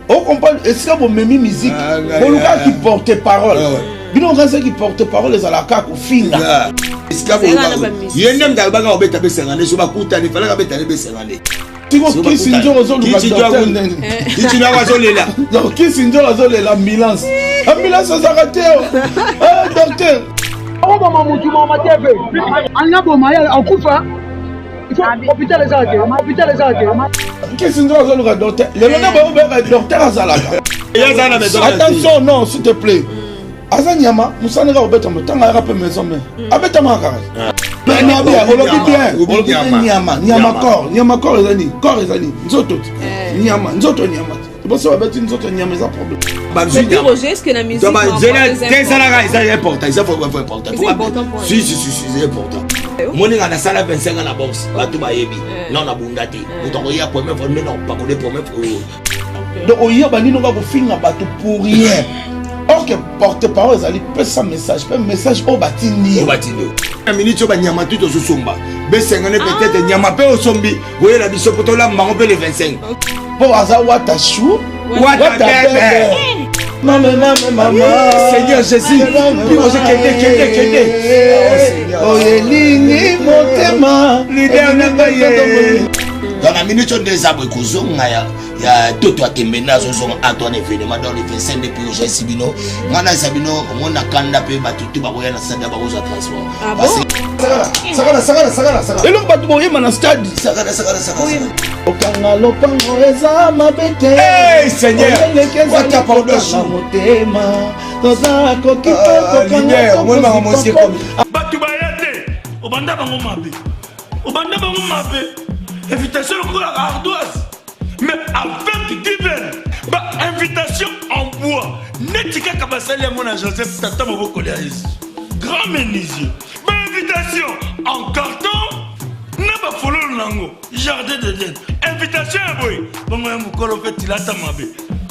Ocomprendre esika bomemi musique, Ah, bolukaki porte parole. Ah, ouais. Bino okanisaki porte parole ezalaka kaka kofinga. Esika Ezalaka na ba-musicien. ye nde moto alobaka obeta besengane, so bakutani falaka abeta nde besengane. Tiko kisi nzoko ozoluka docteur nini? Kiti azolela. Donc kisi nzoko azolela ambulance, ambulance ezalaka te o. Ah, docteur. Okoboma mutu mama te pe alinga boma ye akufa, hôpital eza te, hôpital eza te. Kisi nzoko azoluka docteur lelo nde boyobeka docteur azalaka. Ye aza na maison. Attention, non, s'il te plaît, aza nyama mosala kaka kobetama. Ntango ayaka mpe maison mais abetamaka kaka. Mais bien, olobi bien. Olobi Olobi bien. nyama. Nyama, nyama, corps, nyama, corps eza nini? Corps eza nini? Nzoto te. Nyama, nzoto, nyama te. Liboso babeti nzoto nyama, eza problème. Bazwi Mais puis nyama. Roger, est-ce que la musique Donc, va nzela avoir des te esalaka, eza important, eza vraiment important. Eza important pour Si, si, si, si, eza important. Moninga nasala 25 ans na boxe, bato bayebi non nabunda te. Moto akoya première fois nde nakopakole première fois. Donc oyeba nini oka kofinga bato pour rien, or que porte parole ezali pesa message, mpe message oyo batindi oyo yo. Batindi yo na miniti oyo banyama tu tozosomba besengane, peut-être nyama mpe osombi koyela biso po tolamba bango mpe le 25. Mpo aza wata chou. Wata bebe. Mame, mame, mama. Seigneur Jésus, puis Roger, kende, kende, kende. Oh, Seigneur. Oyo elingi motema. Leader na ngai ye. Donc na minute oyo nde eza boye, kozonga ya toto atembe nde azozonga ato wana événement. Donc le 25 nde mpe ozasi bino, ngai naza bino omona kanda mpe bato tu bakoya na stade, bakozwa transport. Ah Parce bon? Sakana, sakana, sakana, sakana. Eloko bato boyema na stade. Sakana, sakana, sakana. Okanga lopango eza mabe te. Hey, Seigneur! Oyeleke ezali Wata pardon. kokanga motema, toza koki te. Ah, leader, omoni makambo osi ekomi. Bato baya te, obanda bango mabe, obanda bango mabe, invitation lokola ardoise. Mais avec Given, bainvitation en bois neti kaka basali yango na Joseph, tata mobokoli ya Yesu, grand menuisier. Bainvitation en carton na bafololo nango, jardin d'Eden, invitation ya boye bongo ya mokolo mpe tilata mabe.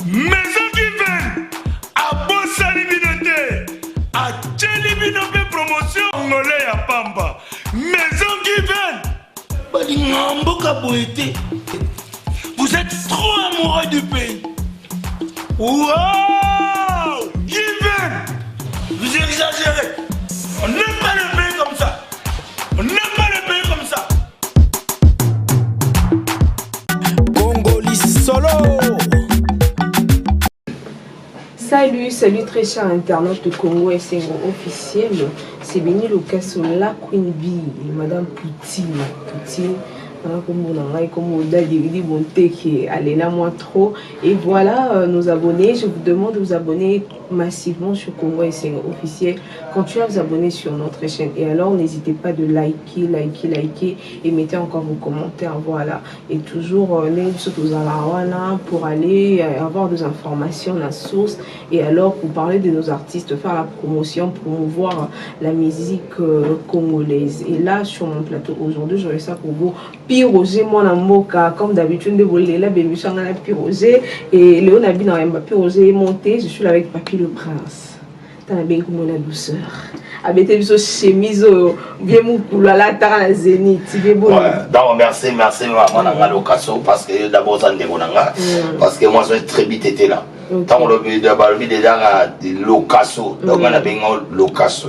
Maison Given abosani bino te, atieli bino mpe promotion ngole ya pamba. Maison Given balingaka mboka boye te. Vous êtes trop amoureux du pays. Wow, Given, vous exagérez. On n'aime pas le pays comme ça, on n'aime pas le pays comme ça. Congoli solo. Salut, salut, très cher internaute de Congo Esengo officiel. C'est Béni Lukaso, la Queen Bee, Madame Poutine. Poutine, voilà comme on a comme on a dit, bon qui allez là moi trop. Et voilà, nos abonnés, je vous demande de vous abonner massivement sur Congo Esengo officiel. Continuez à vous abonner sur notre chaîne. Et alors, n'hésitez pas de liker, liker, liker et mettez encore vos commentaires. Voilà. Et toujours, wana pour aller avoir des informations, la source. Et alors, pour parler de nos artistes, faire la promotion, promouvoir la musique congolaise. Et là, sur mon plateau aujourd'hui, j'aurai ça pour vous. Pi Roger, moi, mboka, comme d'habitude, de voler la bémission, Pi Roger. Et Léon Abina, Pi Roger est monté. Je suis là avec Papy le Prince. Tala bengi komona douceur abete biso chemise oyo bien mokulu alataka na Zénith bien boni. Ouais, donc merci, merci maman na nga Lokaso, parce que d'abord oza ndeko na nga, parce que moi je très vite été là. Ntango olobi, balobi déjà nga Lokaso, donc nga nabengi ngo Lokaso,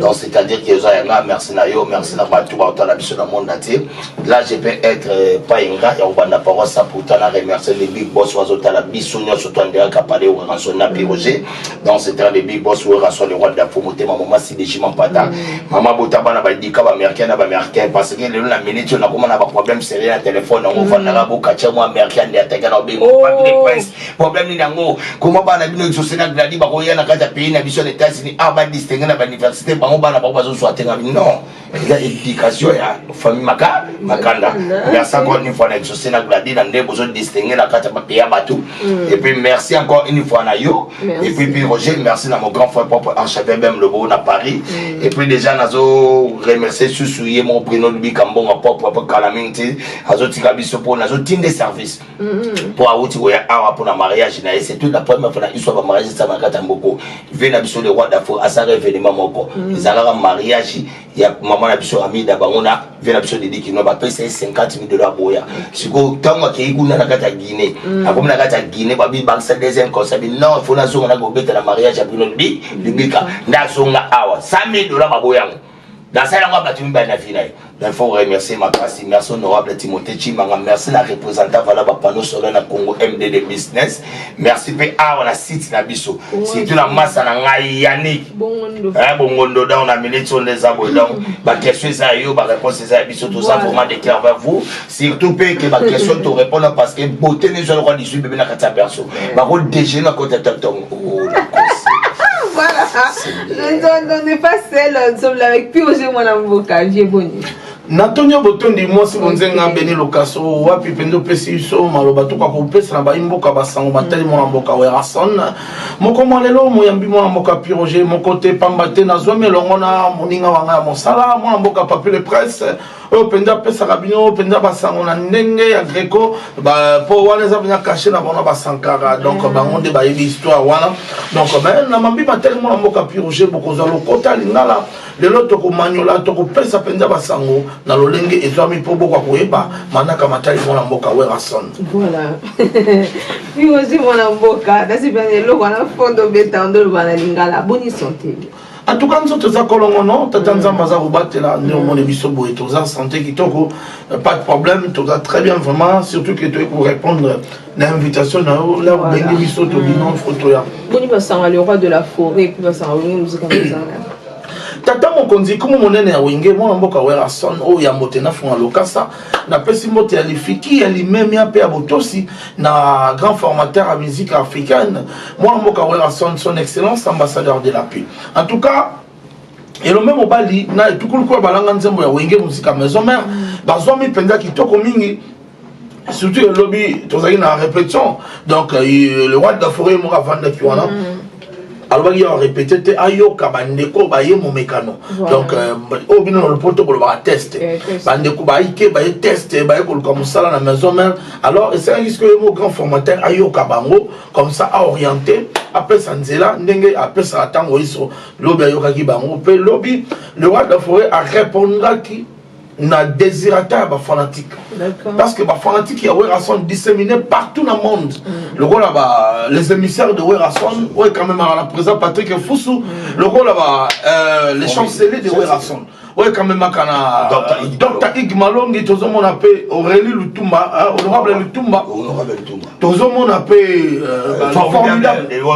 donc c'est à dire que oza ya nga. Merci na yo, merci na bato baotala biso na monde entier. Là, je peux être pas ingrat ya kobanda parole ça pourtant na remercier les big boss bazotala biso nyonso to anderaka pale Werrason na Pi Roger. Donc c'est un des big boss, Werrason, le roi de la fo motema, mama Sideji Mampata, mama bota bana badika baaméricain na baaméricain, parce que lelo na minute oyo nakoma na baproblème sérieux na téléphone yango, ofandaka bokatia mwa américain nde ataka na obengo. Papi de Prince, problème nini yango? Koma bana bino Exaucé na Gladi bakoya na kati ya pays na biso na États-Unis, a badistingue na bauniversité, bango bana bango bazozwa te. Ngabi non, eza éducation ya famille maka makanda. Merci encore une fois na Exaucé na Gladi na nde bozodistingue na kati ya bapays ya bato. Et puis merci encore une fois na yo. Merci. Et puis Roger, merci na mon grand frère propre archevêque Bem Lobo na Paris. Et puis déjà nazo remercier susu ye moko Bruno Lubika Mbonga propre propre kala mingi te azotika biso mpo nazotinde service mpo awuti koya awa mpona mariage na ye. C'est tout. la première fois na histoire bamariage esama na kati ya mboko. Ve na biso le roi d'Afrique asalaka événement moko, ezalaka mariage ya mama na biso Amida bango na ve na biso Didi Kino. Bapesa ye 50 000 dollars. Boya sikoyo, ntango akei kuna na kati ya Guinée, akomi na kati ya Guinée, babi bakisa deuxième concert. Bi non, faut nazonga na kobeta na mariage ya bino libika. Nde azonga awa, 100 000 dollars baboyango. Nasala yango bato mibali na vie na ye. Donc il faut remercier makasi. Merci honorable Timothée Chimanga, merci na représentant vala bapanneau solaire na Congo MDD Business. Merci mpe awa na site na biso, surtout na masa na ngai Yannick Bongondo. Donc na minute oyo nde eza boye. Donc baquestion eza ya yo, baréponse eza ya biso. Toza vraiment de cœur vers vous, surtout mpe ke baquestion torépondre, parce que beauté nyonso lokola 18 bébé na kati ya berceau bakodégene na koti ya tongo. Voilà, on n'est pas seul, nous sommes là avec Piroger Mwana Mboka, vieux Boni. Natondi yo botondi, mwasi bonzenga Beni Lokaso. Wapi mpenza opesi biso maloba toka kopesa na bayi mboka basango batali mwana mboka Werrason. Moko mwa lelo moyambi mwana mboka Piroger moko te, pamba te nazwami elongo na moninga wanga ya mosala, mwana mboka Papi le Presse, oyo mpenza apesaka bino mpenza basango na ndenge ya greco, mpo wana eza mpenza caché na bango basankara. Donc bango nde bayebi histoire wana. Donc na mambi matali mwana mboka Piroger, bokozwa lokota lingala. Lelo tokomanyola, tokopesa mpenza basango na lolenge ezwami mpo boka koyeba manaka matali mwana mboka Werrason. Voilà, Piroger mwana mboka, nasi mpenza eloko wana fondo obeta ndoloba na lingala. Boni santé? En tout cas, nzoto eza kolongono. Tata Nzambe aza kobatela nde omoni biso boye. Toza santé kitoko, pas de problème, toza très bien vraiment, surtout que toyei korépondre na invitation na yo la obengi biso tobino foto ya Boni basanga le roi de la forêt, puis basanga Wenge Musica Mozana? Tata mokonzi, kumu monene ya Wenge, mwana mboka Werrason, oyo ya mbote nafunga lokasa, napesi mbote ya lifiki, ya limemia mpe ya botosi na grand formateur ya musique africaine, mwana mboka Werrason, son excellence ambassadeur de la paix. En tout cas, elombe mobali na etukuluku ya balanga nzembo ya Wenge Musica Maison Mère bazwami mpenza kitoko mingi, surtout elobi tozalaki na répétition. Donc le roi de la forêt moko avandaki wana, alobaki ya répété te, ayoka bandeko baye momekano. Donc oyo bino na lopoto bolobaka test. Bandeko bayike baye test, baye koluka mosala na Maison Mère. Alors esalaki sikoyo ye mo grand formateur ayoka bango, comme ça aorienté, apesa nzela ndenge apesaka ntango iso. Lobi ayokaki bango, mpe lobi le roi de la forêt arépondaki na désirata ya bafanatique, parce que bafanatique ya Werrason disséminé partout dans le monde, lokola ba les émissaires de Werrason oyo quand même la président Patrick Fusu, lokola ba les chanceliers de Werrason oyo quand même na Dr Ig Malongi, tozomona mpe Aurélie Lutumba, honorable Lutumba, tozomona mpe formidable yo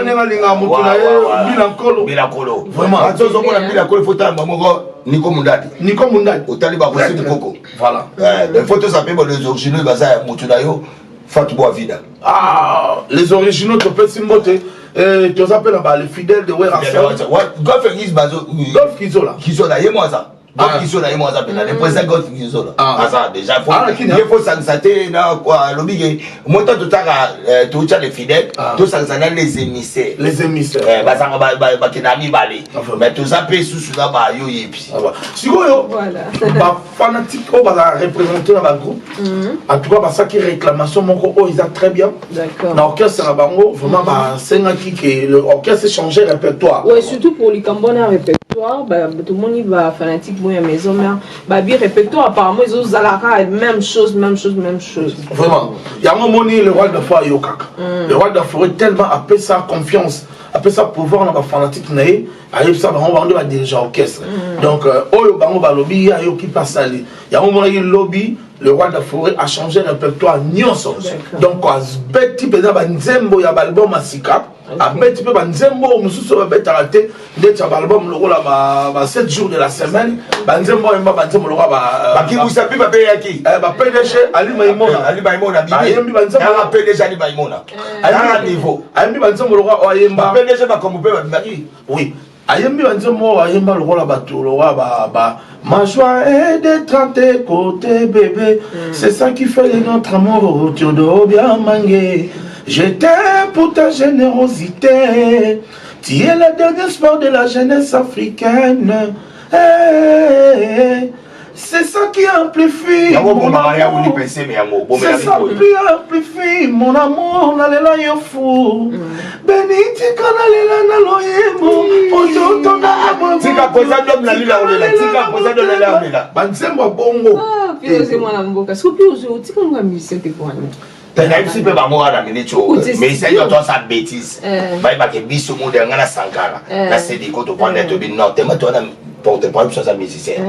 ndenge alingaka motu na ye Bilankolo. Vraiment, tozomona Bilankolo, faut tala moko Niko Mundadi. Niko Mundadi. Otali bakosi mokoko. Voilà. Il faut toza mpe les originaux baza ya motu na yo Fatou Boavida. Ah, les originaux, topesi mbote. Toza mpe na ba les fidèles de Werrason. Golf. Golf Kizola. Kizola ye mo aza, Golf Kizola ye mo aza mpena le président Golf Kizola aza déjà. Ye faut sangisa te na alobi ke moto totaka totya les fidèles, tosangisa na les émissaires. Les émissaires. Bazanga bakenda mibale, mais toza mpe susu na bayo yebi. Sikoyo bafanatique oyo bazala représenté na bagroupe, en tout cas basalaki réclamation moko oyo eza très bien na orchestre na bango. Vraiment basengaki ke l'orchestre change répertoire. Ouais, surtout pour likambo na répertoire, tomoni bafanatique boyo ya Maison Mère babi répertoire apparemment ezozalaka même chose, même chose, même chose. Vraiment, yango omoni le roi de la forêt ayokaka. Le roi de la forêt tellement apesa confiance, apesa pouvoir na bafanatique na ye, ayebisa bango, bango nde badirige orchestre. Donc oyo bango balobi, ye ayoki mpe asali yango. Omonaki lobi le roi de la forêt a changé répertoire nyonso. Donc abeti mpenza banzembo ya baalbum ya sika, abeti mpe banzembo oyo mosusu oyo babetaka te, ndeti ya baalbum lokola ba 7 jours de la semaine, banzembo oyo yemba, banzembo lokola Bakibusa mpe babeyaki. Ba PDG Ali Maimona. Ali Maimona. Ayembi banzembo. PDG Ali Maimona aa niveau. Ayembi banzembo lokola oyo ayemba. PDG makambo mpe babimaki. Oui, ayembi banzembo oyo ayemba lokola bato lokola ba "Ma joie est d'être à tes côtés, bébé. C'est ça qui fait de notre amour, Tiodo Biamangue. Je t'aime pour ta générosité. Tu es le dernier espoir de la jeunesse africaine. Hey, hey, hey. C'est ça qui amplifie Yango mon bomaka ya amour. wuli peseme yango C'est bomela ça biboye. qui amplifie mon amour nalela yo fou beni tika nalela na loyembo ototondaa Tika poza dom na lila olela, tika poza dom na lila olela. banzembo ya bongo Ah, Piroger mwana mboka soki Piroger otika ngo musicien te po wana Nayebisi mpe bango wana minute oyo Okuti mais esali bato asa bêtise Eh. bayebake biso monde yanga na Sankara Eh. na Sediko tovanda tobi non tema to wana porte parole biso aza musicien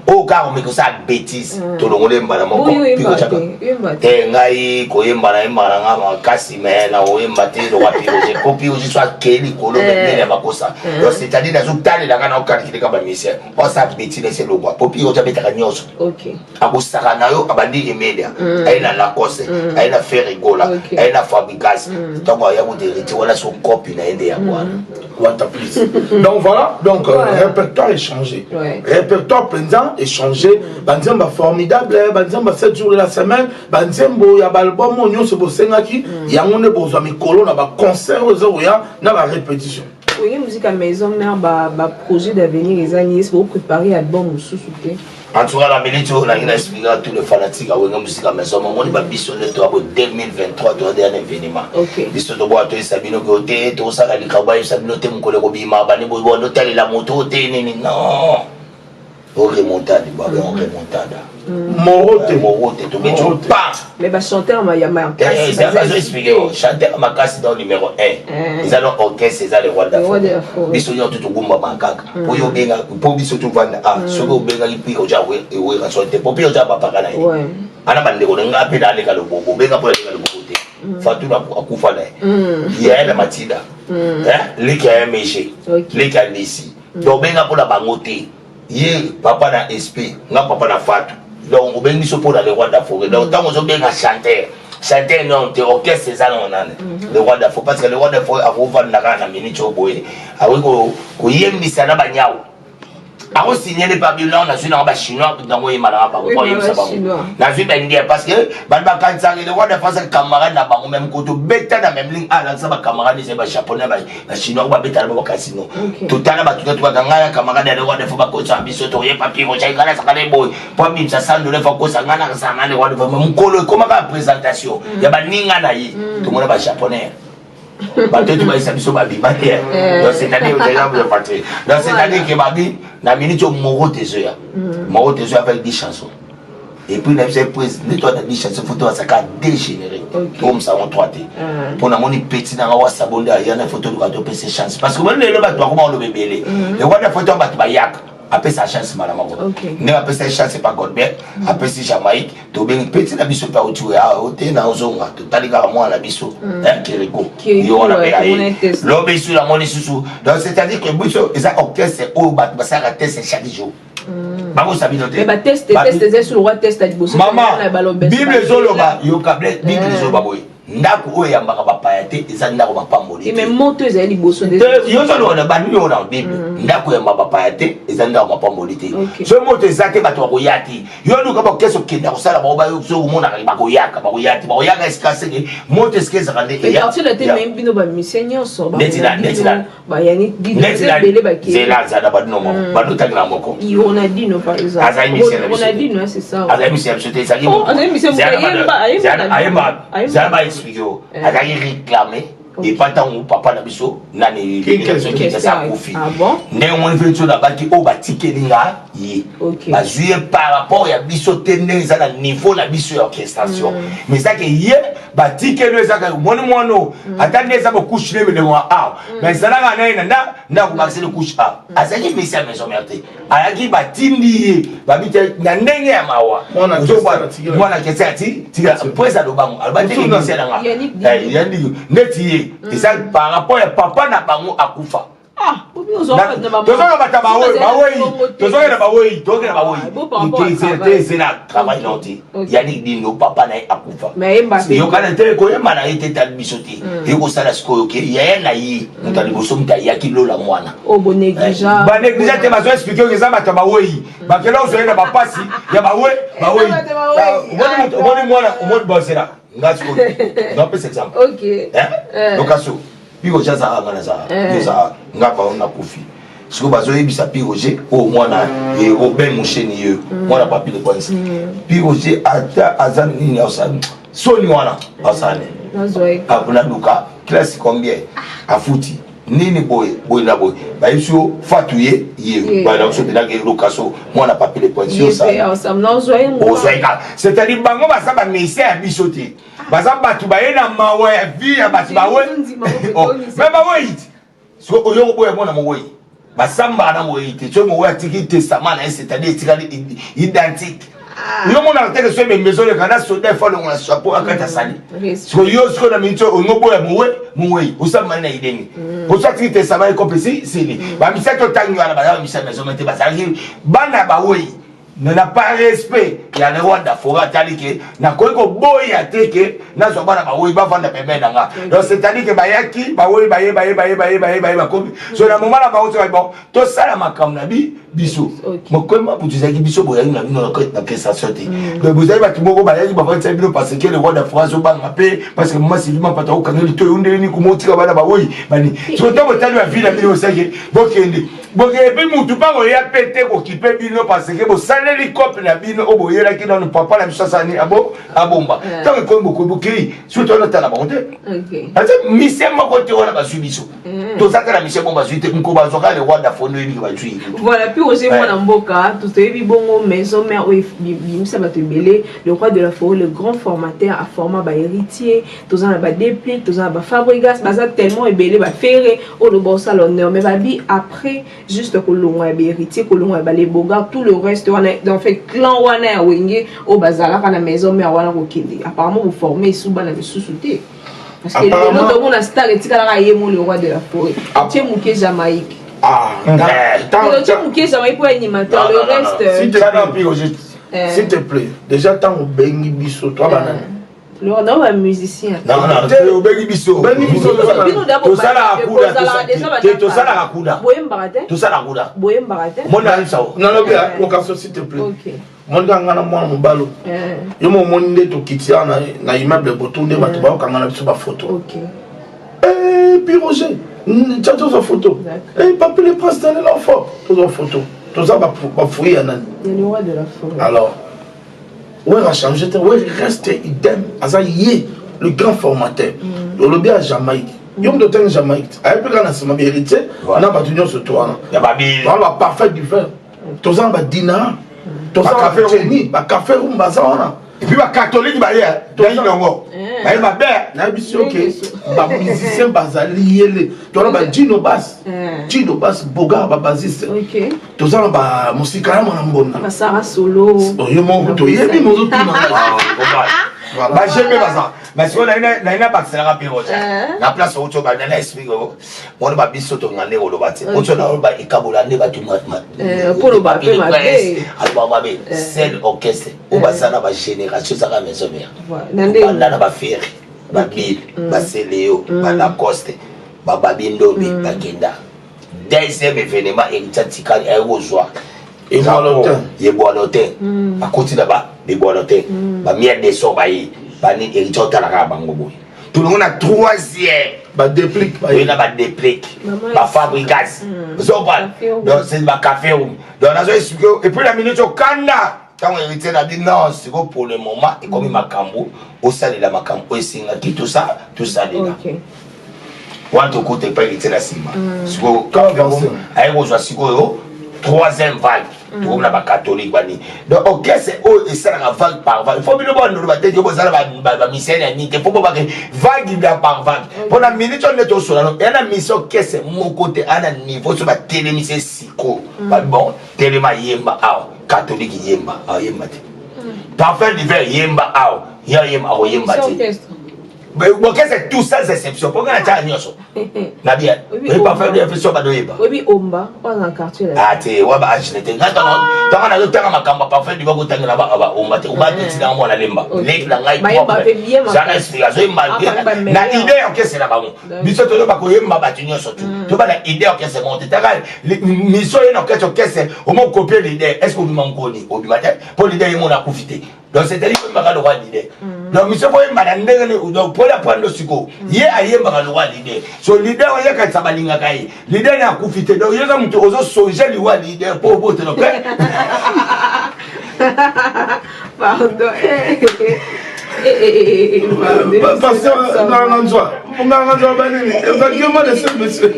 oyo kaka omeki osala bêtise tolongoli mbala moko Oyo oyemba Piko Chaka. te, oyemba te. te ngai koyemba nayemba na nga makasi me na koyemba te lokwa Piroger po Piroger so akei likolo Eh. mene ya makosa donc c'est-à-dire nazotalelaka na okalikileka bamusicien osala bêtise ese longwa po Piroger abetaka nyonso Ok. akosaka na yo abandi Emelia, aye na Lacoste, aye na Ferre Gola, aye na Fabregas. Ntango aya koderite wana so kopi na ye nde yango wana. Wata please. Donc voilà, donc répertoire échangé. Répertoire mpenza échangé. Banzembo formidable, banzembo 7 jours de la semaine, banzembo ya baalbum oyo nyonso bosengaki, yango nde bozwa mikolo na baconcert oyo eza koya na barépétition. Oye musique ya Maison Mère, baprojet d'avenir eza nini? Esi bopréparé album mosusu te? En tout cas, na minute oyo nangi na expliquer à tous les fanatiques ya Wenge Musica Maison, momoni babiso nde toya bo 2023 toya deya na événement. Biso toboya toyesa bino ke te tosala likambo, bayebisa bino te mokolo ekobima bani boye otalela moto te nini. Non, o remontade, babe, o remontada. Moro te. Moro te, tobeti pa. Mais bachanteur ya makasi? Bazo expliquer yo chanteur makasi dans numéro 1 eza no orchestre, eza le Roi Le Roi de la d'Afrique. Forêt. Biso nyonso togumbama kaka po yo obenga po biso tovanda. Ah, soki obengaki mpi oja eweka so te po mpi oja bapaka na ye ana bandeko na nga mpe naleka lobobo obenga mpo naleka lobobo te. Fatuna akufa na ye yaya na Matinda, leki ya MG, leki ya Lisi. Donc obenga mpona bango te, ye papa na esprit nga papa na Fatu. Donc obengi biso mpona le Roi d'Afrique. Donc ntango ozobenga chanteur, chanteur non te, orchestre eza nango nani? Le Roi d'Afrique, parce que le Roi d'Afrique akovanda kaka na minute oyo boye, akoki koyembisa na banyawu, akosignele pa bino. Nazwi nango bachinois, nango oyemba nanga bango po oyebisa bango nazwi baindien, parce que bato bakanisaka le Roi d'Afrique camarade na bango même koto beta na même ligne alakisa bacamarade ezali bajaponais, bachinois ko babeta na bo bakasino. Totala bato te tobaka ngai ya camarade ya le Roi d'Afrique, bakosa biso toyepa Piroger ngai nazaka na boye po abimisa 100 $ fo akosa ngai nakasaka ngai le Roi d'Afrique. Mokolo ekomaka ya présentation ya baninga na ye, tomona bajaponais bato eti bayisa biso babima te. Donc c'est-à-dire donc c'est-à-dire ke babi na minute oyo moro te ezoya, moro te ezoya avec 10 chansons. Et puis na biso prise nde toa na 10 chansons, faut toasaka deux générique, tokomisango 3 te mpo namoni petit nanga wasabo nde aya na, faut toluka topesa chance, parce que boni lelo bato bakoma oloba ebele. Le wana faut to bato bayaka apesa chance mbala moko ndenge apesa chance epa Godbert, apesi Jamaïque. Tobengi petit na biso mpe auti oyo awa te na ozonga, totali kaka mwana na biso Keriko yo wana mpe aye lobi su namoni lisusu. Donc c'est à dire que biso eza orchestre oyo bato basalaka test chaque jour, bakosa bino te. Mama, Bible ezoloba, yoka, Bible ezoloba boye: ndako oyo eyambaka bapaya te eza ndako mapamboli. Mais moto ezali liboso. Yo ozoloba na banini oyo na Bible? Ndako eyamba bapaya te eza ndako mapamboli te. Soki moto eza te, bato bakoya te. Yo luka bakese okenda kosala bango bayo, soki omonaka bakoyaka, bakoya te, bakoyaka esika seke moto esika ezaka nde. Bino bamusicien nyonso? Neti nzela nzala badino moko badotangela moko. Ronaldinho par exemple. Azali musicien na biso. Ronaldinho, c'est ça. Azali musicien na biso te, ezali zala baexpliquer o azalaki réclamé epa ntango papa na biso nani Kinshasa akufi. Ndenge omoni mpe biso nabaki oyo batikeli nga ye, bazwi ye par rapport ya biso te, ndenge eza na niveau na biso ya orchestration, mais ezake ye batikeli oyo ezaka omoni mwana oyo ata nde eza bocouche ne melemo ya awa, mais ezalaka na ye na nda ndako bakiseli couche awa. Azalaki misi ya Maison Mère te, ayaki batindi ye babi te na ndenge ya mawa. Mwana kese ati tika prince alobango aloba te misi na nga yandi neti ye eza par rapport ya papa na bango akufa. Tozonga bata bawei, bawei, tozongela bawei, tozongela bawei te, ezela travail nao te. Yannick Dindo, papa na ye akufa, yokana te koyemba na ye te, tali biso te ekosala sikoyo ke yaya na ye moto ya liboso moto ayaki lola mwana. Banéglige te, bazo expliquer oyo eza bato ya bawei bakela ozoye na bapasi ya bawe bawei. Omoni mwana, omoni bozela nga sikoyo napesa exemple. Lokaso biko ja azalaka, nga nazala, yo ozalaka, nga bao nakufi. Sikoyo bazoyebisa Pi Roger oyo mwana Robin Musheni ye mwana Papi le Prince. Pi Roger ata aza nini, asala soni wana, asala nini, naluka classe combien afuti nini, boye boye na boye. Bayebisi yo fatu ye ye bana biso mpenaki lokaso mwana Papi le Prince, yo ozwai kaka. C'est-à-dire bango baza bamusicien ya biso te, baza bato baye na mawa ya vie ya bato bawe me bawei te. Soki oyo koboya mwana mowei, basambaka na mowei te. Soki mowei atiki testament na ye, c'est-à-dire etikali identique. Yo monaka teke so ebembe ezoleka na soda, efo alongola chapeau akati asali. Sikoyo yo sikoyo na miniti oyo olingi oboya mowe mowei, osambani na ideni poso atiki testament ekopesi sili. Bamisa totangi wana baza bamisa maison te, bazalaki bana bawei. Na par respect ya le roi d'Afora, atali ke nakoki koboya te ke nazwa bana bawei bavanda pembeni na nga. Donc c'est-à-dire ke bayaki bawei, baye baye baye baye baye baye, bakomi so na moment na bango so bon, tosala makambo na biso. Mokomi Maputu ezalaki biso boyaki na bino na prestation te. Donc bozali bato moko bayaki bavandisa bino parce que le roi d'Afora azobanga mpe parce que mama Sylvie Mapata okanga litoyi ondenge nini kuma otika bana bawei bani. So ntango otali bavie na bino, osaki bokende bokende mpe mutu mpa koya mpe te kokipe bino parce que bosaleli cope na bino oyo boyelaki nanu papa na biso asani abo abomba. Ntango ekomi bokoyi bokei, soki towana bango te, parce que mission moko te wana bazwi biso. Toza kaka na mission moko bazwi te, nko bazwaka le roi d'Afro oyebi ke bazwi. Voilà, puis oze mwana mboka, toyebi bongo maison mère oyo ebimisa bato ebele. Le roi de la forêt, le grand formateur, aforma bahéritier. Toza na badéplique, toza na bafabrigas, baza tellement ebele, bafere oyo bosala honneur. Mais babi après juste kolongwa ya bahéritier, kolongwa ya baleboga, tout le reste wana, en fait clan wana ya Wenge oyo bazalaka na maison mère wana kokende, apparemment boforme esu bana misusu te, parce que lelo tomona star etikalaka ye mo le roi de la forêt, tie moke Jamaïque, tie moke Jamaïque po animateur, le reste. S'il te plaît, déjà ntango obengi biso, toa banani? Na bamusicien. Obengi biso, tosalaka kuna te, tosalaka kuna. Boyembaka te. Tosalaka kuna. Boyembaka te. Mona ayebisa. Nalobi lokaso, s'il te plaît, moni kaka nga na mwana mobalo yo mo omoni nde tokiti awa na immeuble botu nde bato baokanga na biso bafoto. Puis Roger tia, tozwa photo. Papi le Prince talela fort, tozwa photo. Toza bafruit ya nani? Alors Wera change te, Wera reste idem, aza ye le grand formateur. Olobi ya Jamaïque, yo moto otangi Jamaïque, ayebi kaka na nsima bahéritier na bato nyonso to wana wana baparfait du fer. Toza na badina, toza na bajeni, bacafé room baza wana. Et puis bacatholique baye yango baye mabe. Nayebi si oke bamusicien bazali yele. Toza na badino bas, Dino Bas Bogar, babasiste. Toza na bamosika ya mwana mbonda yo moko toyebi mozotuna. Bageme baza, mais sikoyo nayi nabakiselaka mpe roger na place outi obanda na explique mwana babiso tonga nde koloba te oti naloba ekabola nde bato. Aloba mabe, seul orchestre oyo baza na bagénération ezaka maison mère, banda na bafere, babile, baseleo, balacoste, bababi ndobi bakenda. Deuxième événement, héritier tikali aye kozwa Ebwalo te, akoti na bebwalo te, bamiel de son baye bani, héritier otalaka bango boye. Tolongo na troisième. Badéplique. Oye na badéplique, bafabrigas, ozopana. Donc c'est bacafé room. Donc nazo explique. Et puis na minute okanda ntango héritier na bi non, siko pour le moment ekomi makambo osalela, makambo oyo esengaki tosalela wana, tokota epai héritier na nsima. Sikoyo aye kozwa sikoyo troisième vague, tokomi na bacatholique bani. Donc orchestre oyo esalaka vague par vague, faut bino bandolo bateki bozala bamisene ya nini te, faut bobake vague ya par vague. Mpona minute oyo nde tosola no eya na mission, orchestre moko te aya na niveau so batelemisi sikoyo bon, telema yemba awa, catholique yemba awa, yemba te, parfum d'hiver yemba awa, ya yemba akoyemba te. Orchestre tout sans exception, mpo nga na tiaka nyonso na bien oyi parfum d'hiver so bado yeba. Oyebi omba oyo na quartier? Ah te, wa ba age te. Nga ntango nazotanga makambo ya parfum d'hiver, kotangela baomba te. Oba tetinanga mwana lemba leki na ngai zana esprit azoyemba na idée ya orchestre na bango. Biso tozoba koyemba bato nyonso tu toba na idée orchestre moko te. Taka mission ye na orchestre, orchestre omo copie leader, est ce que obima mokoni? Obima te, mpo leader ye mona akufi te. Donc c'est à dire koyembaka lokwa leader. Donc mission koyemba na ndenge nini? Donc po Nicodème aprendre sikoyo, ye ayembaka lokwa leader. So leader oyekanisa balingaka ye, leader ne akufi te. Donc yo eza moto ozosonge liwa leader mpo obotela mpe. Pardon. Pasteur Nganganzwa, Nganganzwa banini, évacuez-moi de ce monsieur.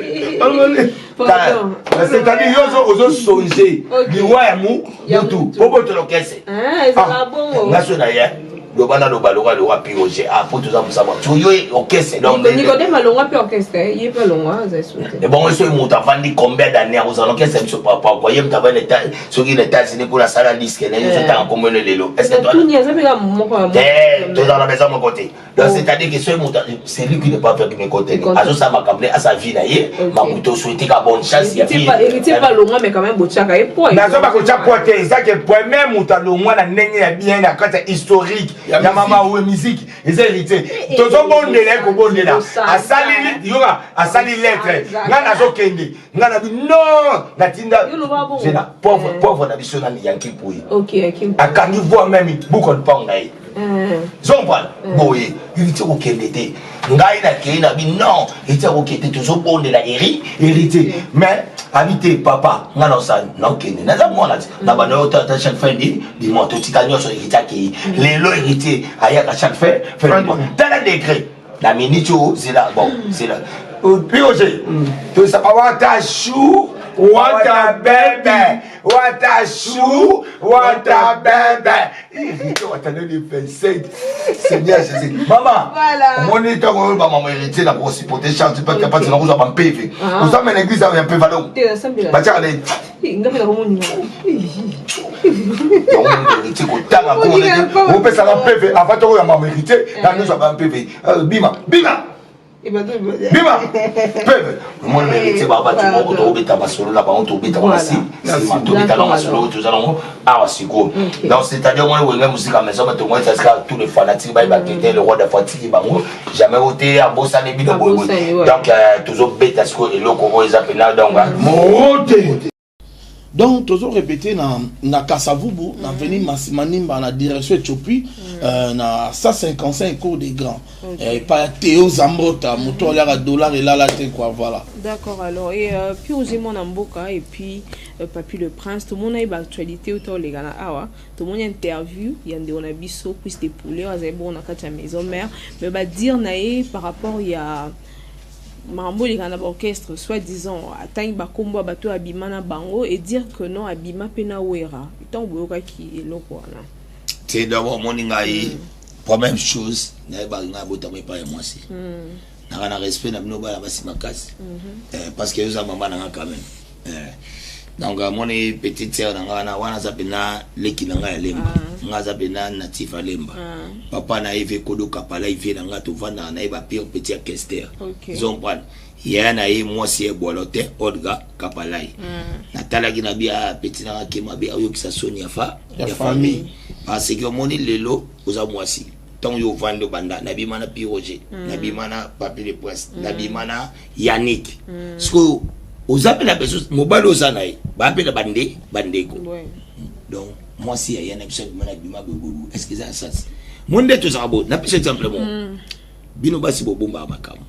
C'est-à-dire yo ozosonge liwa ya mutu mpo obotela okese. Nga so na ye loba na loba loka loka piroge. Ah, po toza mosaba so yo orchestre. Donc Nicodème alongwa mpe orchestre, ye mpe alongwa, aza esu te. Ebongo soki moto avandi combien d'année akozala orchestre biso papa kwa ye? Moto avandi soki na États-Unis kuna, asala disque na ye, ozotanga kombo eno lelo. Tuni aza mpe kaka moko ya Te, tozala na eza moko te. Donc c'est-à-dire que soki moto, c'est lui qui n'est pas fait mes côtés, azosala makambo ne asa vie na ye, makuta osouhaite ka bonne chance ya vie. Héritier mpe alongwa, mais quand même botiaka ye poids. Nazoba kotya poids te. Eza ke premier moto alongwa na ndenge ya bien na kati ya historique ya mama oyo musique eza Héritier. Tozobondela ye, kobondela. Asali yoka, asali lettre: ngai nazokende, ngai nabi non, natinda zela pauvre pauvre na biso nani, Yanki Pui akangi voix même buko lupango na ye. Zompana boye, Héritier kokende te, ngai nakei na bi non, Héritier akokende te, tozobondela Héritier. Mais abi te, papa, ngai naosala, naokende, naza mwana te na banda oyo tata chaque fin du mois totika nyonso. Héritier akei lelo, Héritier ayaka chaque fin du mois. Tala degré na minute oyo, zela, bon, zela pioge tosaka wata chou, wata bebe, wata chou, wata bebe, Héritier wata le 25. Seigneur Jésus, mama, omoni ntango oyo bamama Héritier na kosupporter charge pati na kozwa bampeve, ozamba na église ya mpeve alongo batiaka na Héritier kotanga opesaka mpeve avant toko ya mama Héritier na nyonso ya bampeve. Bima, bima, bima peve. Omoni Héritier, baa bato moko tokobeta masolo na bango, tobeta wana si nsima tobeta masolo oyo toza nango awa sikoyo. Donc c'est-à-dire omoni Wenge Musica Maison, bato ngo esasika, tous les fanatiques bayeba kete le roi de fatiki bango jamais o te abosani bino boyeboye. Donc tozobeta sikoyo eloko oyo eza mpena donc morote. Donc tozo répéter na Kasavubu, na avenue Manimba, na direction Éthiopie, na 155 cours des grands, epai ya Théo Zambota, moto aliaka dollar elala te quoi, voilà. D'accord. Alors, et puis oze mwana mboka et puis Papi le Prince, tomona ye baactualité oyo taoleka na awa. Tomoni interview ya ndeko na biso Cuisse de Poulet oyo azali bongo na kati ya Maison Mère, mais badire na ye par rapport ya makambo eleka na baorchestre, soit disant atangi bakombo ya bato oyo abima na bango et dire que non, abima mpe na Wera. Ntango boyokaki eloko wana? Te, d'abord omoni ngai, première chose nayebaki, ngai abotama epai ya mwasi naka na respect na bino bana basi makasi, parce que oza mama na nga quand même. Donc amoni petite sœur na nga wana, wana aza mpena leki na ngai ya Lemba. Nga aza mpena natif ya Lemba. Papa na ye ve Kodo Kapala, ive na nga, tovandaka na ye bapire petit ya Kester. Zompane yaya na ye mwasi ye bwalo te, Olga Kapalai. Natalaki na bia petit nanga kema be ayokisa soni ya fa ya ya famille, parce que omoni lelo oza mwasi, ntango yo ovandi obanda nabima na Piroger, nabima na Papi le Prince, nabima na Yannick. Sikoyo oza mpe na besoin mobali oza na ye, baa mpe na bande bandeko. Donc mwasi ya ye na biso abima na bima boyeboye, est ce que eza ya sasi mo nde tozalaka boye? Napesa exemple moko: bino basi bobombaka makambo.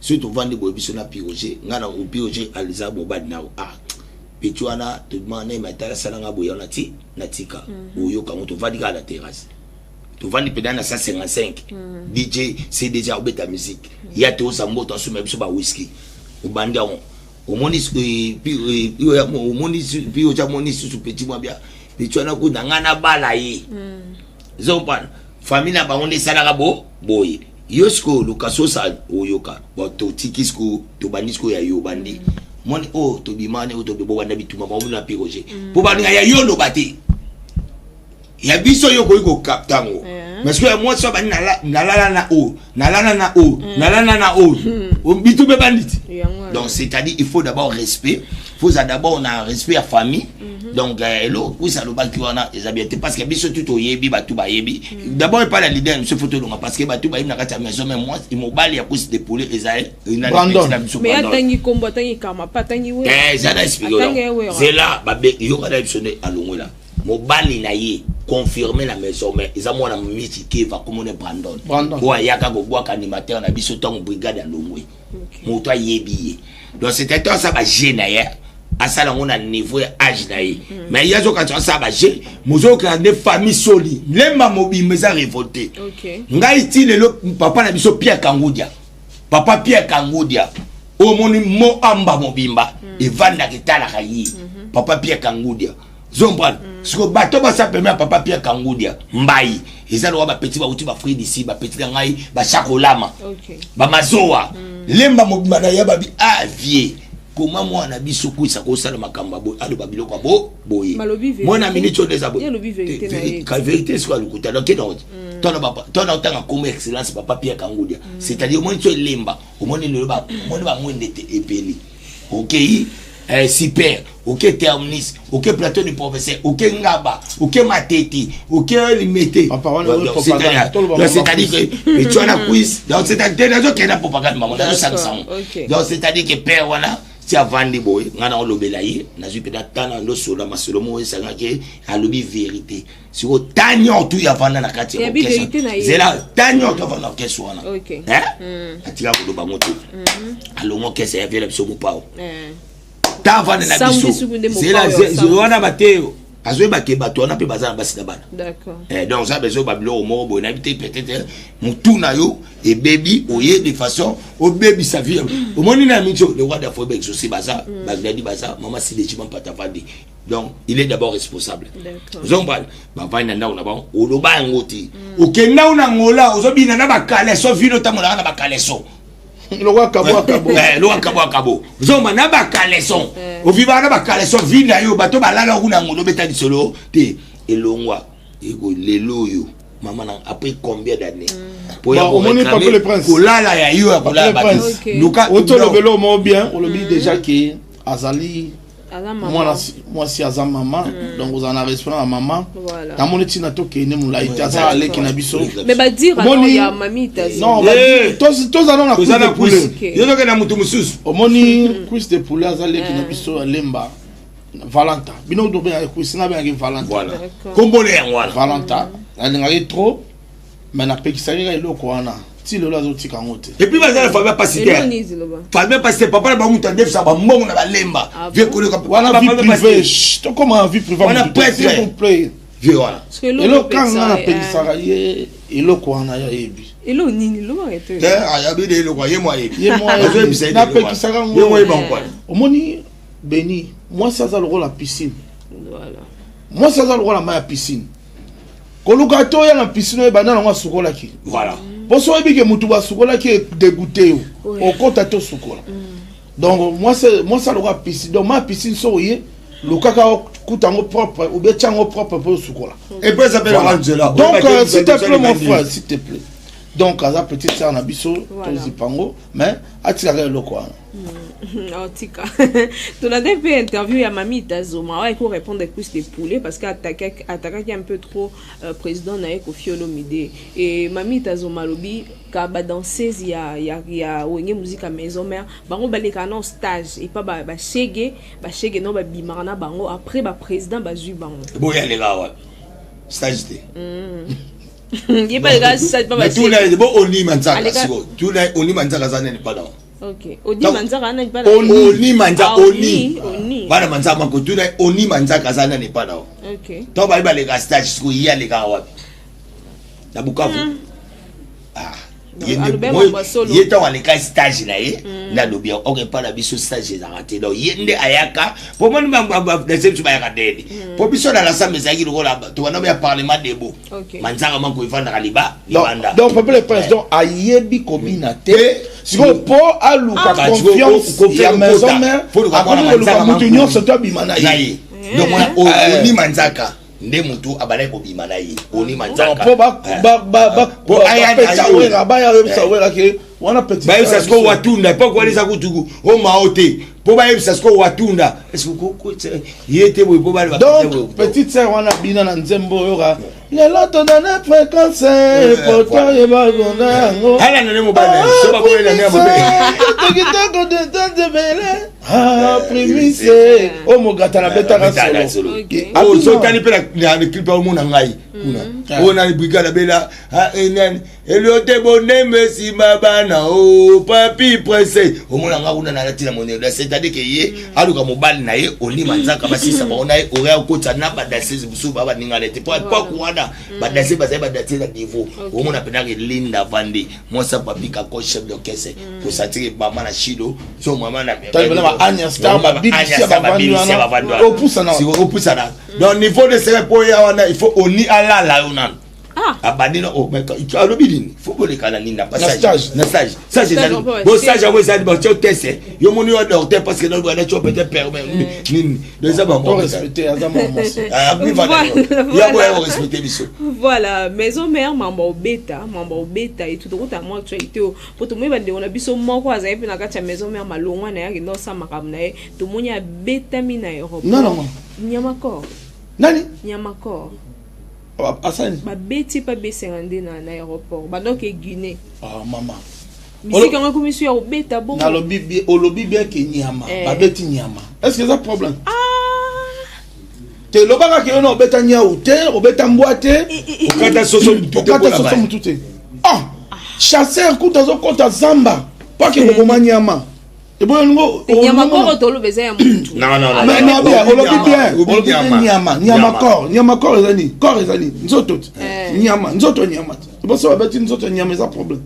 Soki tovandi boye biso na Piroger, ngai na Piroger aza mobali na ah petit wana, tobima na ye matala, asalanga boye wana ti natika oyoka yango. Tovandi kaka na terrasse, tovandi mpena na 155, DJ c'est déjà obeta musique ya te, oza mboto asomba biso ba whisky, obandi yango, omoni omoni pi oja, moni susu petit mwa bia petit wana kuna ngai nabala ye, ezompana famille na bango nde esalaka bo boye. Yo sikoyo oluka sosa oyoka bon, totiki sikoyo, tobandi sikoyo ya yo, obandi moni oyo tobimani oyo tobanda bituma bango na Piroger mpo baninga ya yo loba te ya biso, yo okoki kokapta yango. Mais sikoyo ya mwasi oyo abandi nalala na oyo, nalala na oyo, nalala na oyo, bitu mpe bandi ti. Donc c'est-à-dire il faut d'abord respect, faut za d'abord na respect ya famille. Donc eloko kusa alobaki wana eza bien te, parce que biso tu toyebi, bato bayebi d'abord epai na leader biso, faut tolonga, parce que bato bayebi na kati ya maison. Mais mwasi mobali ya Cuisse de Poulet eza Brandon. Na biso. Mais atangi kombo, atangi kama pa, atangi Wera. Eza na explique. Atangi Wera. Zela, yoka na biso nde alongwela. Mobali na ye confirmé na maison, mais eza mwana Miti Keva, komona Brandon. Brandon. Oyo ayaka kobwaka animateur na biso ntango brigade alongwe, moto ayebi ye. Donc c'était to asala baje na ye, asala yango na niveau ya age na ye, mais ye azokanisa asala baje mozokaka nde famille soli lemba mobimba eza révolté. Ngai ti lelo, papa na biso Pierre Kangudia, papa Pierre Kangudia oyo omoni mo amba mobimba evandaka etalaka ye, papa Pierre Kangudia zombran. Siko bato basa peme ya papa Pierre Kangudia mbai eza loka bapeti bauti bafride ici, bapeti na ngai basakolama, bamazowa lemba mobimba na ye babi ah vie koma mwana na biso kwisa kosala makambo ya boye, aloba biloko ya bo boye. Balobi vérité. Mwana minute oyo eza boye. Ye alobi vérité na ye. Ka vérité sikoyo alukuta. Donc kena oti tona otanga kombo excellence papa Pierre Kangudia, c'est-à-dire omoni so elemba, omoni lelo omoni bamwende te epeli, okei super, oke terminus, oke plateau du professeur, oke Ngaba, oke Matete, oke Limete. Papa, wana oyo propagande. Toloba mama. C'est-à-dire que etu wana quiz, donc c'est-à-dire nazokende na propagande mama, nazosangisa ngo. Donc c'est-à-dire que père wana ti avandi boye, ngai na olobela ye, nazwi mpenza tana ndosola masolo moko esangaki, alobi vérité. Sikoyo ta nyonso tu avanda na kati ya Yabi orchestre. vérité na ye. Zela, ta nyonso avanda na orchestre wana. Hein? Atika koloba ngo te, alongo orchestre ya viela biso mopao. Ta avanda na Sambi biso suku nde mopao zela ya sambi. Wana bateyo azoyeba ke bato wana mpe baza na basi na bana. Donc oza besoin babiloko moko boye, nayebi te, peut-être motu na yo ebebi, oye de façon obebisa vie. Omoni na miso le roi d'Afrique, baexaucé baza, Bagdadi baza, mama Sideji Mampata vandi. Donc il est d'abord responsable. Ozomba bavandi na ndako na bango, oloba yango te, okenda o na Ngola, ozobina na bakaleso vino, otambolaka na bakaleso. Lokwa kabo akabo. Loka kabo akabo, ozomba na bakaleson, ovivaka na bakaleson vi na yo, bato balala kuna yango, obeta lisolo te, elongwa eko lelo oyo mama na après combien d'années po ya Bon, omoni koréclamer Papa le Prince. Kolala ya yo ya kolala Papa le bato. Prince. Luka otolobela omo bien, olobi déjà ke azali Aza mama. Mwana mwasi aza mama, donc ozala na respect na mama. Namoni ntina tokende molai te, aza aleki na biso. Mais badire alors ya mami Itazi. Non, Eh. tozala na toza na cuisse de poulet. cuisse, yo tokende na motu mosusu. Omoni cuisse de poulet aza leki na biso ya Lemba, Valenta. Bino tobengaki cuisse, nabengaki Valenta. Voilà, kombona yango wana. Valenta nalingaki trop, mais napekisaki kaka eloko wana, ti lelo azotika yango te. Et puis baza na famille ya pasi te. Eloko nini ziloba? Famille pasi te, papa na bango moto adefisa bambongo na balemba. Ah vie bon? koleka Wana vie privée. Chut, tokoma na vie privée. Wana Motu te, prêtre. s'il vous plaît. Vie wana. Parce que eloko Eloko kanga epekisa, napekisaka ye, eloko wana ya yebi. Eloko nini lobaka te? Te, ayabi de eloko ye mo ayebi. Ye mo ayebi. Azoyebisa ye de eloko wana. Napekisaka yango. Ye mo ayeba ngo kwana. Omoni beni, mwasi aza lokola piscine. Mwasi aza lokola mai ya piscine, koluka te oya na piscine oyeba nani yango asukolaki. Mpo so oyebi ke motu basukolaki edégoûte yo, okota te osukola. Donc mwasi mwasi alokola piscine, donc mai ya piscine, so oye lukaka okuta yango propre ou bien tia yango propre mpo osukola. Et puis ça s'appelle Voilà. nzela. Donc s'il te plaît, mon frère, s'il te plaît, donc aza petite sœur na biso. Tozipa yango, mais atikaka eloko wana. Otika tolanda mpe interview ya mami Itazoma oyo eko répondre cuisse de poulet, parce que attaquaki un peu trop président na ye Kofi Olomide. Et mami Itazoma alobi ka badanseuse ya Wenge Musica Maison Mère, bango balekaka na stage epa bashege, bashege no babimaka na bango, après baprésident bazwi bango. Boya aleka wapi stage te? Ye baleka stage pa Mais tuna bashege. bo onima nzaka. Aleka- Siko tuna onima nzaka aza nani pana? Ok, odi manzaka ana epa Oni manzaka. Ah, Oni. Oni. Bana manzaka mako, tuna oni manzaka aza nani pana? Ntango bayi baleka stage, siko ye alekaka wapi na Bukavu? Ah, ye nde- Alobi moi- mambo ya solo. Ye ntango aleka stage na ye nde alobi yango, ok, epa na biso stage ezalaka te. Donc ye nde ayaka po moni dese biso bayaka ndeni, po biso na lasambe ezalaki lokola tobanda ya parlement debout. Manzaka mako evandaka liba libanda. Donc papa le prince, donc ayebi kobina te. Sikoyo mpo aluka Ah. confiance ya maison mère, akomi koluka motu nyonso to abima na na ye. Ye donc wana oni manzaka nde motu abandaki kobima na ye, oni manzaka. Mpo Po aya na bapesa yo. Wera, baya oyebisa Wera ke wana petit Bayebisa sikoyo Watunda mpo wana eza kutuku omao te, mpo bayebisa sikoyo Watunda ye te boye mpo Donc petite sœur wana bina na nzembo oyoka lelo tondane fréquence poto yeba yango. Ala nane mobali so bakoyela nde ya mabe. Kitoko de tantebele. Ah, primise oyo mogata nabetaka solo. Ozotali mpe na clip, omona ngai kuna oyo na brigade abela eliote bonembe nsima bana o papi prince, omona nga kuna nalati na monelo. C'est-à-dire que ye aluka mobali na ye olima nzaka, basisa bango na ye oya okota na badanseuse mosusu baa baningana te, po epoke wana badanseuse bazali badanseuse na niveau. Omona mpenaka Linda Vandi, mwasi papi Kako, chef d'orchestre, kosatire mama na Shido, so mama na Anya Star, babibisi wana opusana. Donc niveau de sere po ya wana, il faut oni alala yo nano abandi na alobi nini, faut boleka na nini na passage na stage. Stage ezali bo stage yango ezali batio tese yo moni yo docteur, parce que na tio peut-être permet nini, donc eza bango yango ya korespecte biso. Voilà, Maison Mère, mamba obeta, mamba obeta etu tokota mwa actualité oyo po tomoni bandeko na biso moko azali mpe na kati ya Maison Mère, malongwa na ye, akenda osala makambo na ye, tomoni abetami na aéroport. Non. Nyamakor. Nani? Nyamakor. Asani? Babeti mpe abesenga nde na aéroport bandoke Guinée. Ah, mama. Misiki yango ekomi so ya kobeta bongo. Nalobi, olobi bien ke nyama babeti nyama, est ce que eza problème te? Lobaka ke yo na obeta nyau te, obeta mbwa te. Okata soso. Okata soso mutu te. Ah, chasseur kuta azokɔta zamba po ake koboma nyama eboyoningo. Nyama koro toloba eza ya mutu. Olobi bien, olobi bien, nyama, nyama corps, nyama corps eza nini? Corps eza nini? Nzoto te, nyama, nzoto nyama te. Boso babeti nzoto nyama, eza problème?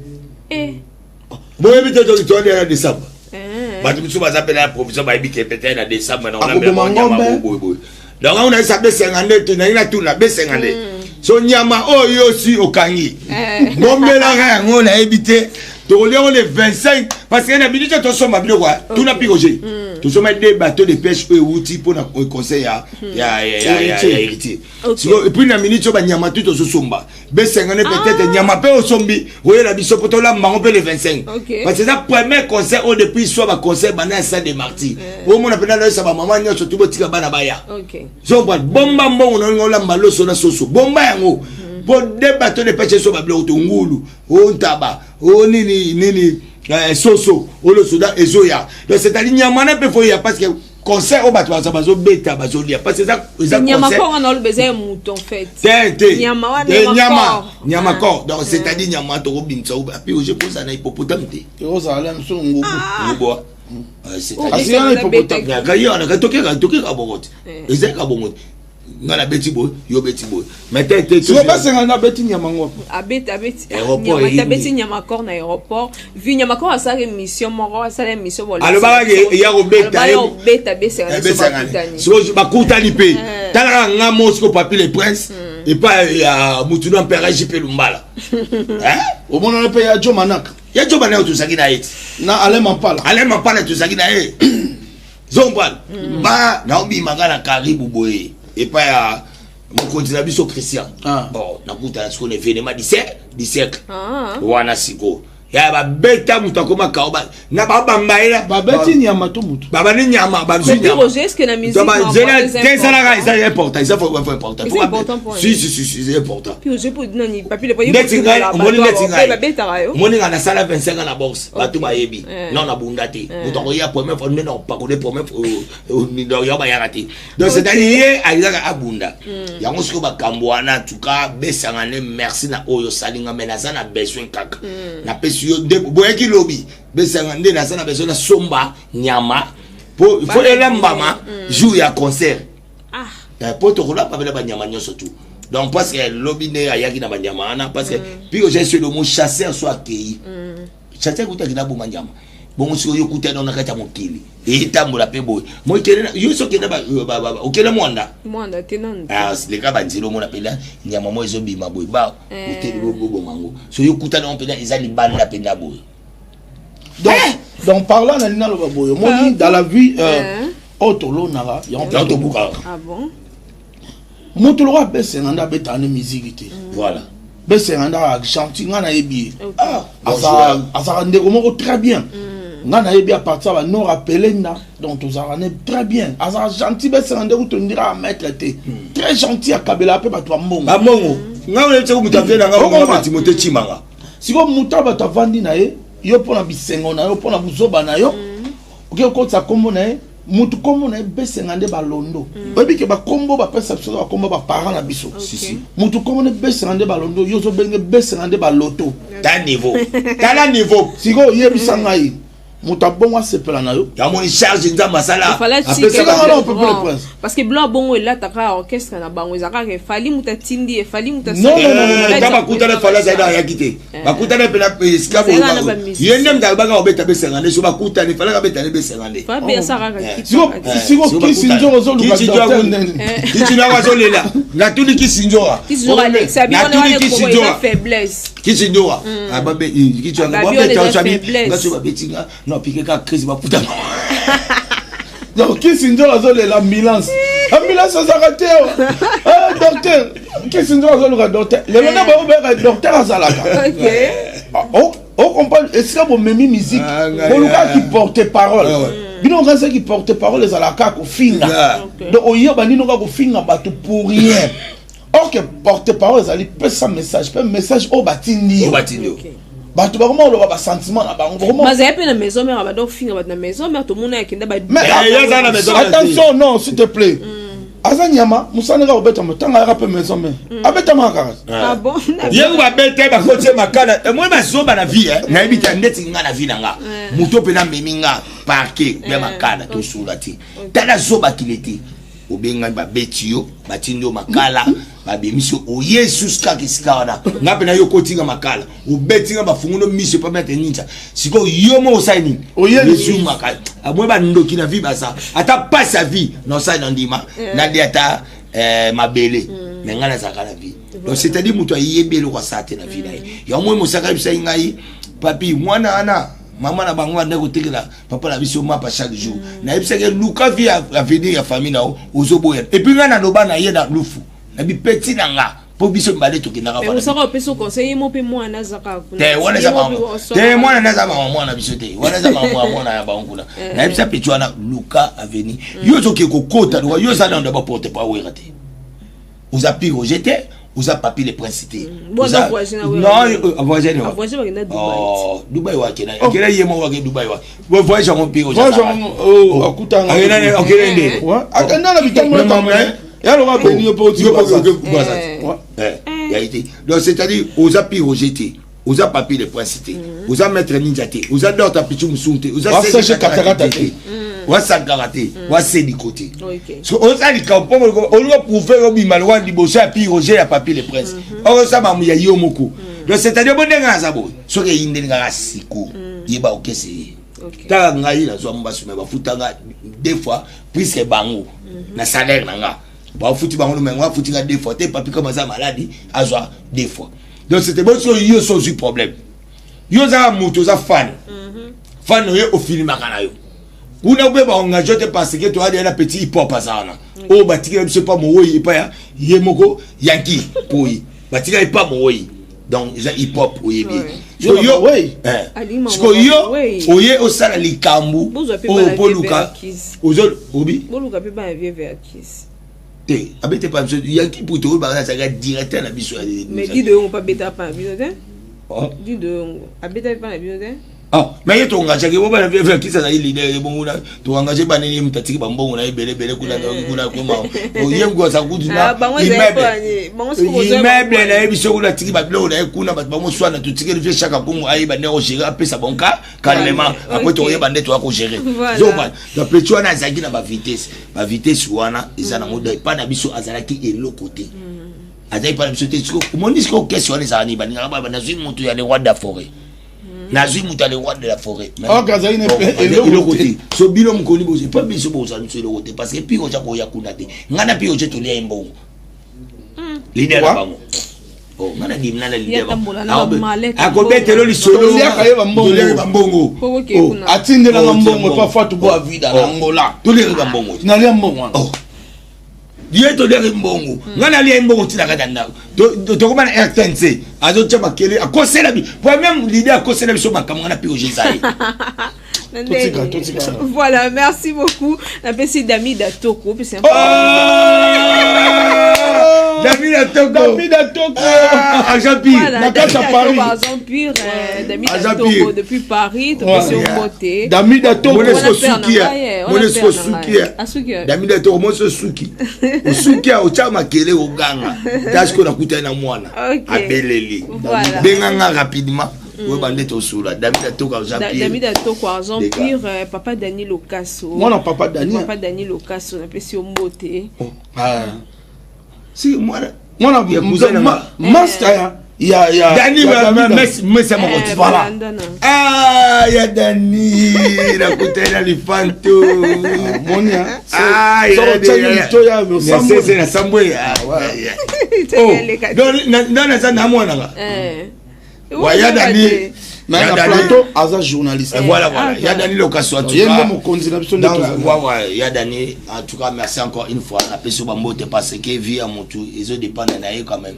Boyebi te, tondi na décembre, bato mosusu baza mpe na provision, bayebi ke peut-être na décembre Akoboma ngombe. Boyeboye. Donc auna esa besenga nde te, nangi natuna besenga nde so nyama oyo si okangi ngombelaka yango, nayebi te, tokolia ngo le 25, parce que na bino te tosomba biloko tuna piroge, tosomba deux bateau de pêche oyo ewuti mpona conseil ya héritier. Et puis na minute oyo banyama tu tozosomba, besengane peut-être nyama mpe osombi oyela biso mpo tolamba bango mpe le 25, parce que eza premier concert oyo depuis soit baconcert banda ya Stade de Martyr. Omona mpena nayosa bamama nyonso tu botika bana baya zoba, bomba mbongo na olinga olamba loso na soso, bomba yango mpo de bateau de pêche so babiloko to ngulu o ntaba o nini nini, soso oyo soda ezoya. Donc c'est-à-dire nyama na mpe faut ya, parce que concert oyo bato baza bazobeta, bazolia, parce que eza nyama corps wana oloba eza ya moto en fait. Te te. Nyama wana. Nyama, nyama corps. Donc c'est-à-dire nyama tokobimisa api oje kozala na hippopotame te. Ozala mosu ngubu. Ngubu wana tokeka bongo te, ezalika bongo te. Nga nabeti boye, yo beti boye, mais te te. Siko basenga nabeti nyama ngo. Abeti, abeti nyama, abeti nyama corps na aéroport. Vi nyama corps asalaka émission moko, asala émission. Alobaka ya kobeta. Obeta besengani. Siko bakutani mpe, talaka nga mo siko Papi le Prince epai ya mutu na mpera JP Lumbala. Omonana mpe ya Jo Manaka. Ya Jo Manaka tozalaki na ye ti. Na Alain Mampala. Alain Mampala tozalaki na ye zombwana ba naobimaka na karibu boye epai ya mokonzi na biso Christian. Bon, nakutana sikoyo na événement du siècle wana, sikoyo ya babeta moto akoma kao na babamba ye. Babeti nyama to motu? Babandi nyama, bazwi nyama te, esalaka eza important, eza important. Si si si si, c'est important. Neti ngai omoni, neti ngai omoni ngai nasala 25 ans na boxe, bato bayebi non nabunda te. Moto akoya première fois nde na opakole première fois yo bayaka te. Donc c'est-à-dire ye alingaka abunda yango. Sikoyo bakambo wana, en tout cas besanga nde merci na oyo osalinga, mais naza na besoin kaka napesi yo nde boyaki lobi. Besanga nde naza na besoin nasomba nyama po faut elambama jour ya concert, po tokolamba mpena banyama nyonso tu. Donc parce que lobi nde ayaki na banyama wana, parce que puis ozali selo mo chasseur so akei, chasseur kutaki na boma nyama bongo. Sikoyo yo kuta na kati ya mokili etambola mpe boye, mokende yo so okende, okende Mwanda. Mwanda te nanu. Leka banzela, omona mpena nyama moko ezobima boye, ba oteli boboma yango. So yo kuta nango mpena eza libanda mpena boye. Donc par là nalingi naloba boye, omoni, dans la vie oyo tolonaka yango mpe tobukaka. Moto loko abesenga nde abetaka nde miziki te. Voilà. Besenga nde gentil, ngai nayebi ye, azalaka ndeko moko très bien. Ngai nayebi à partir ya banor apelenda, donc tozalaka ne très bien, azalaka gentil. Besenga nde kutu ndira maître te, très gentil, akabelaka mpe bato bambongo. Bambongo, ngai oyebi moto avie na ngai Timote Chimanga. Sikoyo moto bato avandi na ye, yo mpona bisengo na yo, mpona buzoba na yo. Oke kokotisa nkombo na ye, mutu nkombo na ye Besenga nde Balondo. Oyebi ke bakombo bapesa biso bakombo baparent na biso. Mutu nkombo nde Besenga nde Balondo, yo ozobenge Besenga nde Baloto. Ta niveau, tala niveau. Sikoyo oyebisa ngai, moto abongo asepela na yo. Yamoni charge Nzambe asala. Parce que biloko bongo elataka orchestre na bango, ezalaka kaka Fally moto atindi, Fally moto. Ta bakutana, Fally azali ayaki te. Bakutana mpe na esika ye nde moto alobaka obeta Besenga nde. So bakutani, Fally akabeta nde Besenga nde. Siko Kisi Nzoko ozoluka docteur nini? Kisi Nzoko azolela. Natuni Kisi Nzoka, natuni Kisi Nzoka, Kisi Nzoka ngaso babetinga no apike kaka crise baputa. Donc Kisi Nzoka azolela ambulance, ambulance azalaka te. Docteur Kisi Nzoka azoluka docteur lelo nde baobeka docteur azalaka. Ocomprendre esika bomemi musique, bolukaki porte parole. Bino okasaki porte parole ezalaka kaka kofinga, donc oyeba nini kaka kofinga bato pour rien. Or que porte parole ezali pesa message, mpe message oyo batindi yo. Bato bakoma koloba basentiment na bango. Bazali mpe na Maison Mère, bado kofinga bato na Maison Mère, tomona akenda. Attention, non, s'il te plaît, aza nyama mosala kaka kobetama. Ntango ayaka mpe Maison Mère, abetamaka kaka. Ye babete, bakotie makala. Moi bazoba na vie, nayebi te. Ndeti nga na vie na nga, moto mpe namemi nga parquet bia makala, tosula te. Tala zobakile te, obengami, babeti yo, batindi yo makala, babimisi yo, oye susu kaka esika wana. Nga mpe na yo okotinga makala, obetinga, bafungulo miso epa Maître Ninja. Sikoyo yo moko osali nini? Oye makala. Amwe bandoki na vie baza ata pasi ya vie na osali na ndima nadi ata mabele me ngai nazalaka na vie. Donc c'est à dire moto ayebi eloko asala te na vie na ye. Yango moi mosaka yebisaki ngai, papi mwana wana, mama na bango anda kotekela papa na biso mapa chaque jour. Nayebisaki, luka vie, avenir ya famille na yo, ozoboya. Et puis ngai naloba na ye na lufu na bipeti na nga, mpo biso mibale tokendaka. Te, wana eza te, mwana nde aza mama mwana biso te, wana eza mama mwana ya bango kuna. Nayebisa petit wana, luka avenir. Yo ozoke kokota luka, yo oza nano baporte pa Wera te, oza Pi Roger te, oza Papi le Prince te. Non, voyage Dubai wakena, akena ye moko wake Dubai wa voyage yango Pi Roger. Akenda nde. Akenda na bitambo ya loka beni yo mpo. Yayi te. Donc c'est à dire oza Pi Roger te, oza Papi le Prince te, oza Maître Ninja te, oza Dorta Pichu Musungu te, oza Katakata te, wasankaka te, wasediko te. Oza likambo mpo olinga prouver, obima lokwa liboso ya Pi Roger, ya Papi le Prince, okosala mamu ya yo moko. Donc c'est à dire bo ndenge aza boye, soki eyi ndenge kaka siko yeba okese ye. Tala ngai, nazwa mbasu me bafutanga deux fois puisque bango na salaire na nga bafuti bango, me ngo afuti nga deux fois te. Papi kama aza maladi, azwa deux fois. Donc c'était bon. Soki yo so ozwi problème, yo ozaka moto, oza fan, fan oye ofilimaka na yo kuna mpe baengage te, parce que toyadi na petit hip hop aza wana oyo batikela biso epa mowoi, epa ya ye moko Yanki Poi, batikala epa mowoi. Donc eza hip hop, oyebi. Sikoyo yo oye osala likambo oyo mpo luka obi te abete pa biso Yanki Puto oyo baka azalaka directeur na biso. Mais Dido Yongo mpe abeta pa na bino te. Dido Yongo abeta pa na bino te. Ah, mais ye toengagaki bo bana kisi azali leader ye bongo toengage banini, ye moto atiki bambongo na ye ebele ebele kuna kuna koma ye aza kutu na immeuble na ye. Biso kuna atiki babiloko na ye kuna, bato bamoswana, totikeli vie chaka Kongo ayeba nde akogérer, apesa bonka calmement. Après tokoyeba nde toya kogérer. Zoba donc petit wana azalaki na bavitesse, bavitesse wana eza nango epa na biso, azalaki eloko te, azalaki epa na biso te. Omoni sikoyo kesi wana ezala nini? Balingaka nazwi moto ya le roi de la forêt, nazwi moto ya le roi de la forêt, eloko te. So bino mokoli bozo epa biso, bozala biso eloko te, parce que Pi oza koya kuna te. Ngai na Pi oza tolia ye mbongo, leader na bango. Ngai na dimi na leader akobetelo lisolo. Toliaka ye bambongo. Atindelanga mbongo epa Fatu Bo Avida na Angola. Toliaka bambongo. Nalia mbongo wana. Ye toliaki mbongo, ngai nalia ye mbongo ntina kati ya ndako. Tokoma na RTNC, azotia makele, akosela bi po même leader akosela biso makambo. Ngai na Pi Roger eza ye. Voilà, merci beaucoup. Napesi Dami Datoko. Davida Toko. Davida Toko. Ah, agent pire. Voilà, Na kati ya Davida Paris. Toko, agent pire, Davida Agent Toko pire. depuis Paris, topesi yo mbote. Damida Toko. Mone Wana siko père na suki ya. ngai, eh, wana Mone père siko na suki ngai. ya. Asuki ya. Davida Toko mone siko suki. Osuki ya otya makele oganga. Tasi ko nakutani na mwana. Ok. Abeleli. Voilà. Benga nga rapidement. Oyo bande tosula. Davida Toko agent pire. Davida Toko agent Deka. pire, papa Dani Lokaso. Mwana papa Dani. Papa Dani Lokaso napesi yo mbote. Ah. Si mwana Mwana Ya cousin na nga. master ya ya ya Dani ya ma Damida. mesi mesi ya moko. Voilà. balandana. Ah ya Dani nakutani na lifanto. Moni hein. Ah, So- ya so otyangi lito ya Sambwe na sambwe. Ah, ouais. Oh, donc na naza na mwana nga. Eh. Ouais, ya Dani. Mais Ya na Dani. plateau aza journaliste. Voilà, voilà. Ah, Ya Dani Lokaso, en tout Ye nde cas. mokonzi na biso nde Donc, tozali. ouais, ouais, ya Dani, en tout cas, merci encore une fois. Napesi yo bambote parce que vie ya motu ezodépendre na ye quand même.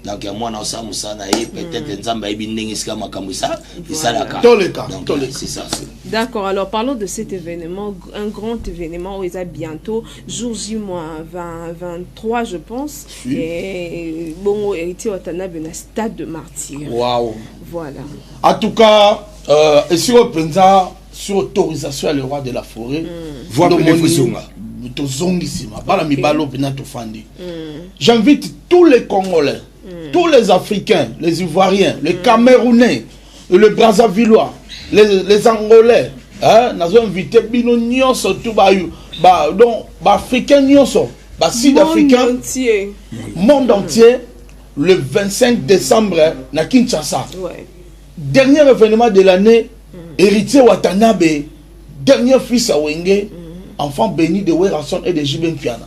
Donc, ya mwana osala mosala na ye, peut-être Nzambe ayebi ndenge esika makambo esalaka. Toleka, Donc, toleka. c'est ça. D'accord, alors parlons de cet événement, un grand événement où il y a bientôt, jour J moins 20, 23, je pense. Et bon, héritier Watanabe, na stade de martyr. Waouh. Voilà. En tout cas, esika mpenza sur autorisation ya le roi de la forêt, Voix ndomoni pene fozonga. tozongi nsima bana mibale oyo mpenza tofandi. J'invite tous les Congolais, tous les Africains, les Ivoiriens, les Camerounais, les Brazzavillois, les Angolais, hein, nazo invité bino nyonso tu ba, ba donc ba Africains nyonso, ba Sud-Africains, Monde entier. monde entier, le 25 décembre na Kinshasa. Dernier événement de l'année, héritier Watanabe, dernier fils à Wenge, enfant béni de Werrason et de JB Mpiana.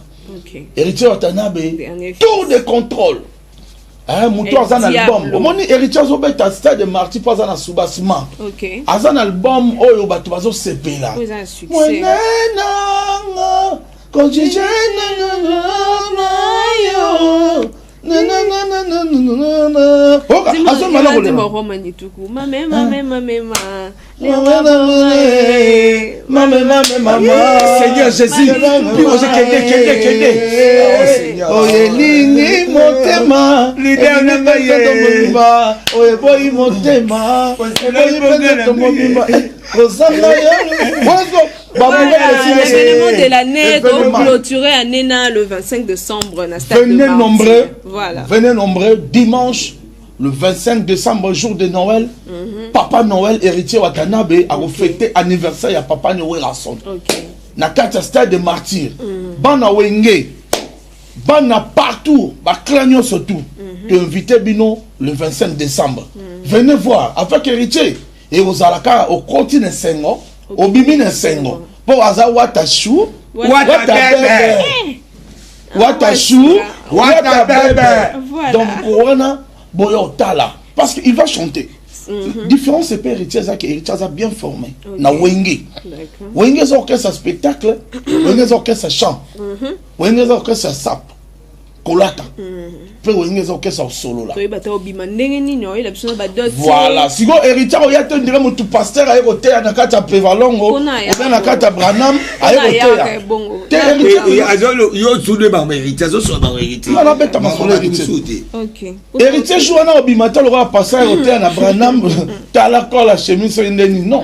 Héritier Watanabe, Dernier tour de contrôle. Hein, moto El aza na album. Diablo. Omoni héritier azobeta stade de martyr mpo aza na soubassement. Aza na album oyo bato bazosepela. Oyo eza na succès. Mwenenanga, konjije na yo. Na na na na na na na na. Oka, azomba na kolela. Romanituku. Mame, mame, mame, ma. Mame, mame, mame, mama. Seigneur Jésus, puis Roger Kende, Kende, Kende. Oh Seigneur. Oyo elingi motema, Leader na ngai ye. elingi mobimba, oyo eboyi motema, eboyi mpe nzoto mobimba. Kozanga yo. Voilà, l'événement de l'année, donc Événement. clôturé à Nena le 25 décembre, na stade de Venez Martyrs. nombreux, Voilà. venez nombreux dimanche le 25 décembre, jour de Noël. Papa Noël, héritier Watanabe, a fêté anniversaire ya Papa Noël Rasson. Na kati ya stade de martyr. Bana Wenge, bana partout, ba clan nyonso tout. Tu invité bino le 25 décembre. Venez voir avec héritier et ozalaka au continent sengo, obimi na sengo. Po aza wata chou, Wata bebe. Wata chou, Wata wata bebe. bebe. Voilà. Donc wana boyo tala parce qu'il va chanter. Différence epe héritier ezaki héritier aza bien formé na Wenge. Wenge eza orchestre ya spectacle, Wenge eza orchestre ya chant, Wenge eza orchestre ya sap kolata, mpe Wenge eza orchestre ya kosolola. Toyeba te obima ndenge nini, oyela biso na badot. Voilà, sikoyo héritier oya te ndenge motu pasteur aye koteya na kati ya Pevalongo, Mpona ayaka oza na kati ya Branham aye Mpona ayaka koteya ebongo. te héritier. Yo sude bango héritier, azosola bango héritier. Nga nabeta masolo héritier. Mosusu te. Héritier jour wana obima te lokola pasteur aye koteya na Branham, tala kola chemise soki ndeni. Non,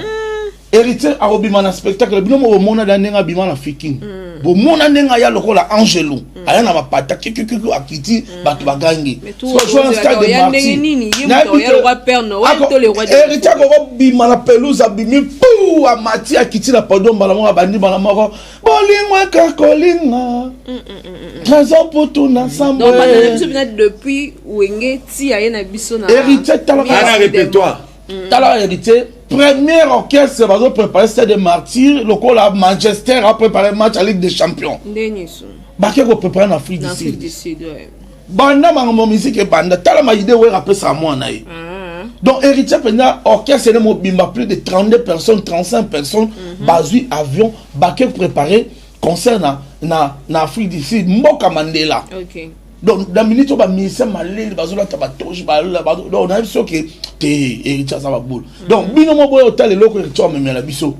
héritier akobima na spectacle. Bino mo bomona da ndenge abima na Fiking, bomona ndenge aya lokola angelo, aya na mapata kikikiki, akiti, bato bagangi. Mais tout oya ndenge nini? Ye moto oya le roi Père Noël to le roi de Héritier akokobima na pelouse, abimi pu, amati, akiti na podium mbala moko, abandi mbala moko bolingo eka kolinga trésor putu na Donc banda na sambre. biso mpena depuis Wenge ti aye na biso na Héritier tala Ana répertoire. Tala héritier, premier orchestre bazo préparer stade de martyr lokola Manchester a préparé match à Ligue des champions. Ndenge so Bake kopréparer na Afrique na du Afrique Sud. du Sud, ouais. Banda makambo musique ebanda, tala maide oyo apesaka mwana ye. Donc héritier mpenza orchestre ene mobimba, plus de 32 personnes, 35 personnes, bazwi avion, bake préparer concert na Afrique du Sud, mboka Mandela. Donc na minute oyo baministère maleli bazolata batoge, donc nayebi soki te héritier aza baboule. Donc bino mo boya otala eloko héritier amemela biso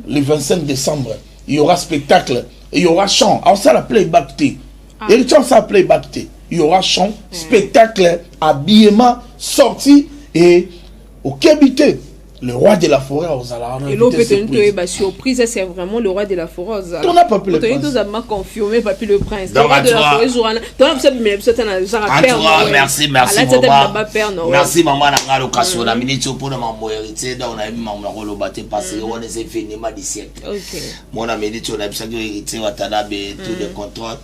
le 25 décembre. Il y aura spectacle, il y aura chant, aosala playback te. Héritier osala playback te. Il y aura chant, spectacle, habillement, sortie et okebi te, le roi de la forêt ozala wana. Eloko mpe tolingi toyeba, surprise, c'est vraiment le roi de la forêt ozala? Tona Papi le Prince. Tozama confirmé Papi le Prince, le Donc, roi en de la tout cas- forêt jour wana tona biso abimela biso ata na genre En Père tout cas, Noël. merci, merci, Alati ata maman. bilamba Père Noël. Merci, maman na nga Lokaso. Na minute oyo, mpona mambo Héritier, donc nayebi mambo na koloba te parce que wana eza événement du siècle. Mona minute oyo nayebisaki Héritier Watanabe tout de contrôle.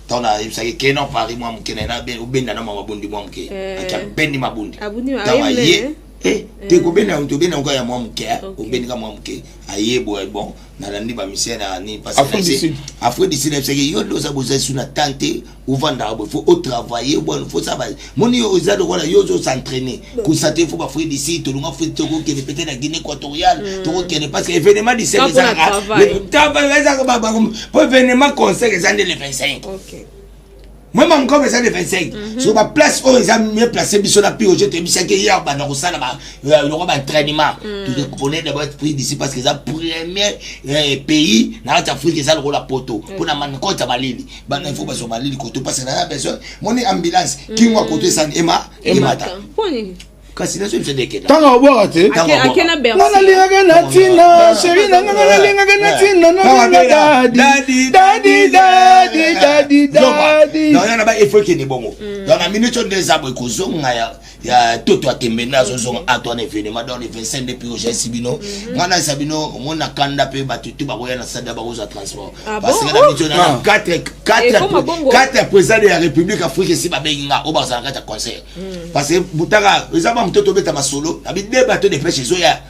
Ntango nayebisaki ke non, Paris mwa moke na ye obenda na mwa mabundi mwa moke. Aki abendi mabundi. Abundi ntango ayebi aye ne? Te, kobenda yango te, obenda yango kaka ya mwa moke, obendi ka mwa moke, aye boye. Bon, nalandi bamisien na nini parce que Afrique du Sud. Afrique du Sud, nayebisaki yo nde oza boza su na temps te, ovandaka boye, faut otravailler bwana, faut saba moni yo oza lokola yo ozos'entraîner kosa te. Faut baAfrique du Sud, tolonga Afrique, tokokende peut-être na Guinée équatoriale, tokokende parce que événement du siècle. Ka mpona travail. Ezalaka po événement concert eza nde le 25. Moi encore eza le 25, so baplace oyo eza mieux placé biso na pire oje toyebisaki ye banda kosala lokwa baentraînement. Tokopone d'abord Afrique d'ici parce que eza premier pays na kati Afrique, eza lokola poto mpona mankota malili bana, il faut bazwa malili koto parce que naza besoin moni ambulance kingwa koto esani ema emata. Mpo nini? Kasi nazo biso ndekenda. Ntango obwaka te. Ntango Ake na Nga Bercy. nalingaka na ntina chéri na nga, nga nalingaka na ntina nabenga daddy, daddy, daddy, daddy, daddy. Donc yana ba efo ekende bongo. Donc na minute oyo nde eza boye, kozonga ya toto akembe nde azozonga ato wana événement. Donc le 25 nde mpe ojesi bino, nga nayesa bino omona kanda mpe bato tu bakoya na stade, bakozwa transport. Ah Parce bon? que na minute oyo na Ekoma bongo. 4 président de la République Afrique esi babengi nga oyo bazala na kati ya concert parce que butaka eza ba moto tobeta masolo nabi deux bateaux de pêche ezoya,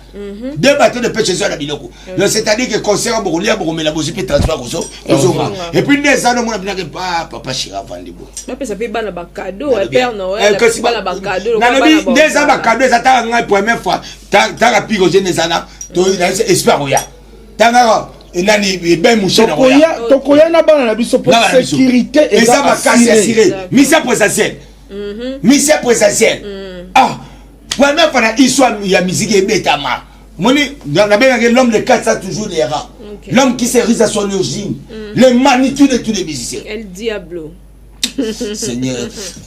deux bateaux de pêche ezoya na biloko. Donc c'est à dire que concert, bokolia, bokomela, bozwi mpe transport kozonga. Et puis nde eza nomona binake pa papa Shira avandi bo. Bapesa mpe bana bacadeau, Père Noël. Kasi bana bacadeau lokola nalobi bana nde eza baozala. Bacadeau eza taka ngai première fois taka piko je nde eza na espère oya tangaka nani ben mouche na oya. Tokoya na bana na biso po Na bana na biso. sécurité eza makasi assuré. assuré, mission présidentielle, mission présidentielle. Ah, première fois na histoire ya musique ebetama moni nabengaki l'homme de 400, toujours les rats. L'homme qui se rise à son origine, le magnitude de tous les musiciens. El Diablo. Seigneur,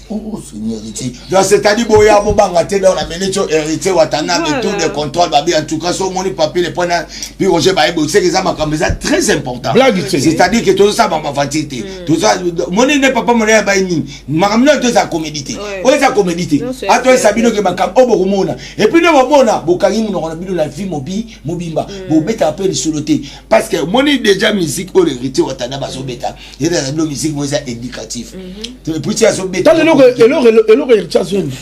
oh Seigneur, Héritier. Donc c'est-à-dire boya bobanga te. Donc na minute oyo Héritier Watanabe, Voilà. tout de contrôle babi. En tout cas so omoni papier le mpona puis Roger bayebi oseke eza makambo eza très important. Blague te. C'est-à-dire que tozosala bamavanture te, toza moni nde papa mona ya bayi nini, makambo nini to eza comédie te. Oyo eza comédie te. Non, c'est Atoyesa bino ke makambo oyo bokomona et puis nde bomona bokangi monoko na bino na vie mobi mobimba, bobetaka mpe lisolo te parce que moni déjà musique oyo Héritier Watanabe azobeta yetaka bino musique mo eza éducatif et puis ti azobeta. Tala eloko Héritier azoyemba: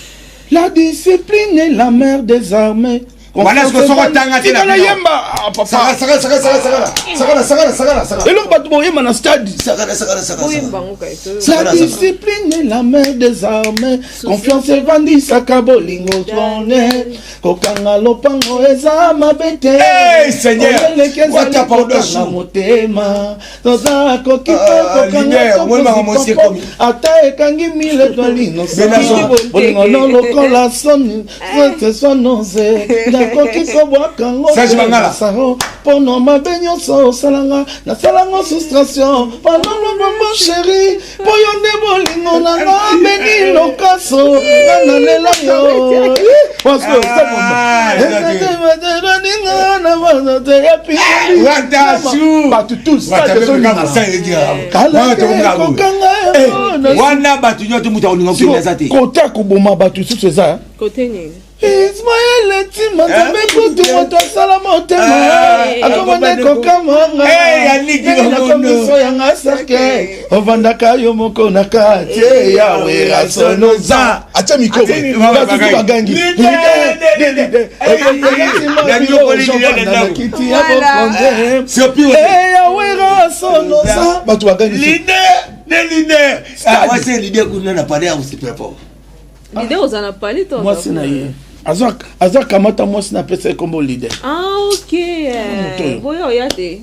la discipline est la mère des armées. Wana siko soko otanga te na Tikala bino. yemba. Ah, papa. Sakana, sakana, sakana, sakana, sakana, sakana, sakana, sakana. Eloko bato boyemba na stade. Sakana, sakana, sakana. Oyemba yango kaka to. La discipline est la mère des armées, confiance evandisaka bolingo tone, kokanga lopango eza mabe te. Hey, Seigneur! Oyeleke ezali Wata pardon, kokanga chou. motema, toza koki te. Ah, leader, Kokanga omoni makambo mosi ekomi. ata ekangi mille etwali. Benazo. Bolingo no lokola soni swanose, nakoki kobwakango. Serge Bangala. Sango mpono mabe nyonso osalanga, nasalango frustration panono chéri, mpo yo nde bolingo nanga beni lokaso nga nalela yo. Ah, na Wata chou. Bato tous. Wata mpe kaka wana bato nyonso moto akolinga kokende aza te. Kote akoboma bato lisusu eza Kote nini? Ismael etima Nzambe kutu moto asala motema akoma nde kokamanga nakomiso yanga cercueil ovandaka yo moko na kati ya Werrasonoza atia micro, bato bagangi kiti ya bokonze ya Werrasonoza, bato bagangi. Leader, leader kuna na palais ya super. Leader oza na palais to? Mwasi na ye aza kamata mwasi na apesa ye kombo leader. Ah, ok. Boya oya te.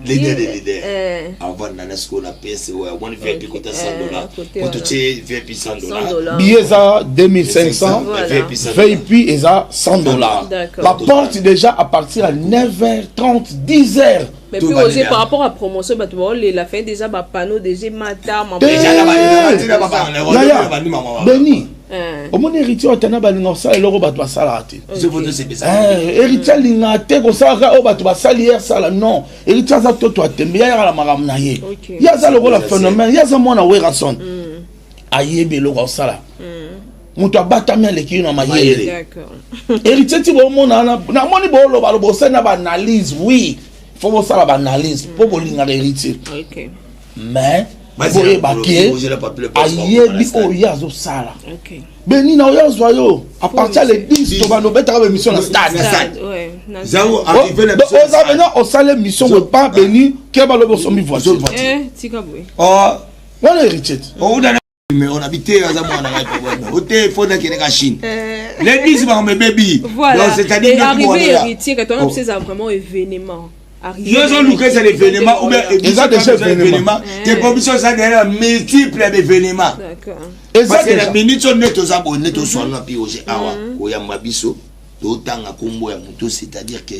Leader de leader. Eh. Avant nana sikoyo na pese oyo amoni VIP kota 100 dollars. Côté Po wana. totie VIP 100 100 dollars. dollars. Billet eza 2500. Voilà. VIP 100 dollars. VIP eza 100 dollars. D'accord. Baporte déjà à partir ya 9h30, 10h. Mais Tout puis va Roger, bien. par rapport à promotion, bato baolela fin déjà bapanneau déjà mata. Déjà na Eh. ba Yaya Beni, Eh. omoni Héritier otana balinga kosala eloko bato basalaka te. ba Eh, Héritier alingaka te kosalaka oyo bato basali ye asala. Non, Héritier aza toto atembe, ye ayaka na makambo na ye. Ye aza lokola phénomène, ye aza mwana Werason, ayebi eloko akosala. Moto abatami aleki ye na mayele. Héritier ti bomona wana, namoni booloba loba, osali na baanalyse. Oui, faut bosala baanalyse mpo bolingaka Héritier. Mais boyeba ke ayebi oyo ye azosala. Beni na oyo azwa yo à partir ya le 10, tobanda obetaka baémission na stade. Stade, ouais. Zao arrivé na biso. Oza vena osala émission boye pa Beni ke balobi osombi voiture. Eh, tika boye. Oh, wana Héritier ti. Ouda mais on habite aza mwana ngai problème. Ote faut nakende ka Chine. Les 10 ba me baby. Voilà. Donc c'est-à-dire Et que arrivé héritier, quand on a c'est vraiment événement. Arrivé Yo ozoluka ezala événement ou bien Eza déjà événement. Te, po biso oza derrière multiple ya événement. Eza Parce que na déjà minute oyo nde toza boye, nde toswana na Piroge awa koyamba biso, totanga nkombo ya moto, c'est-à-dire que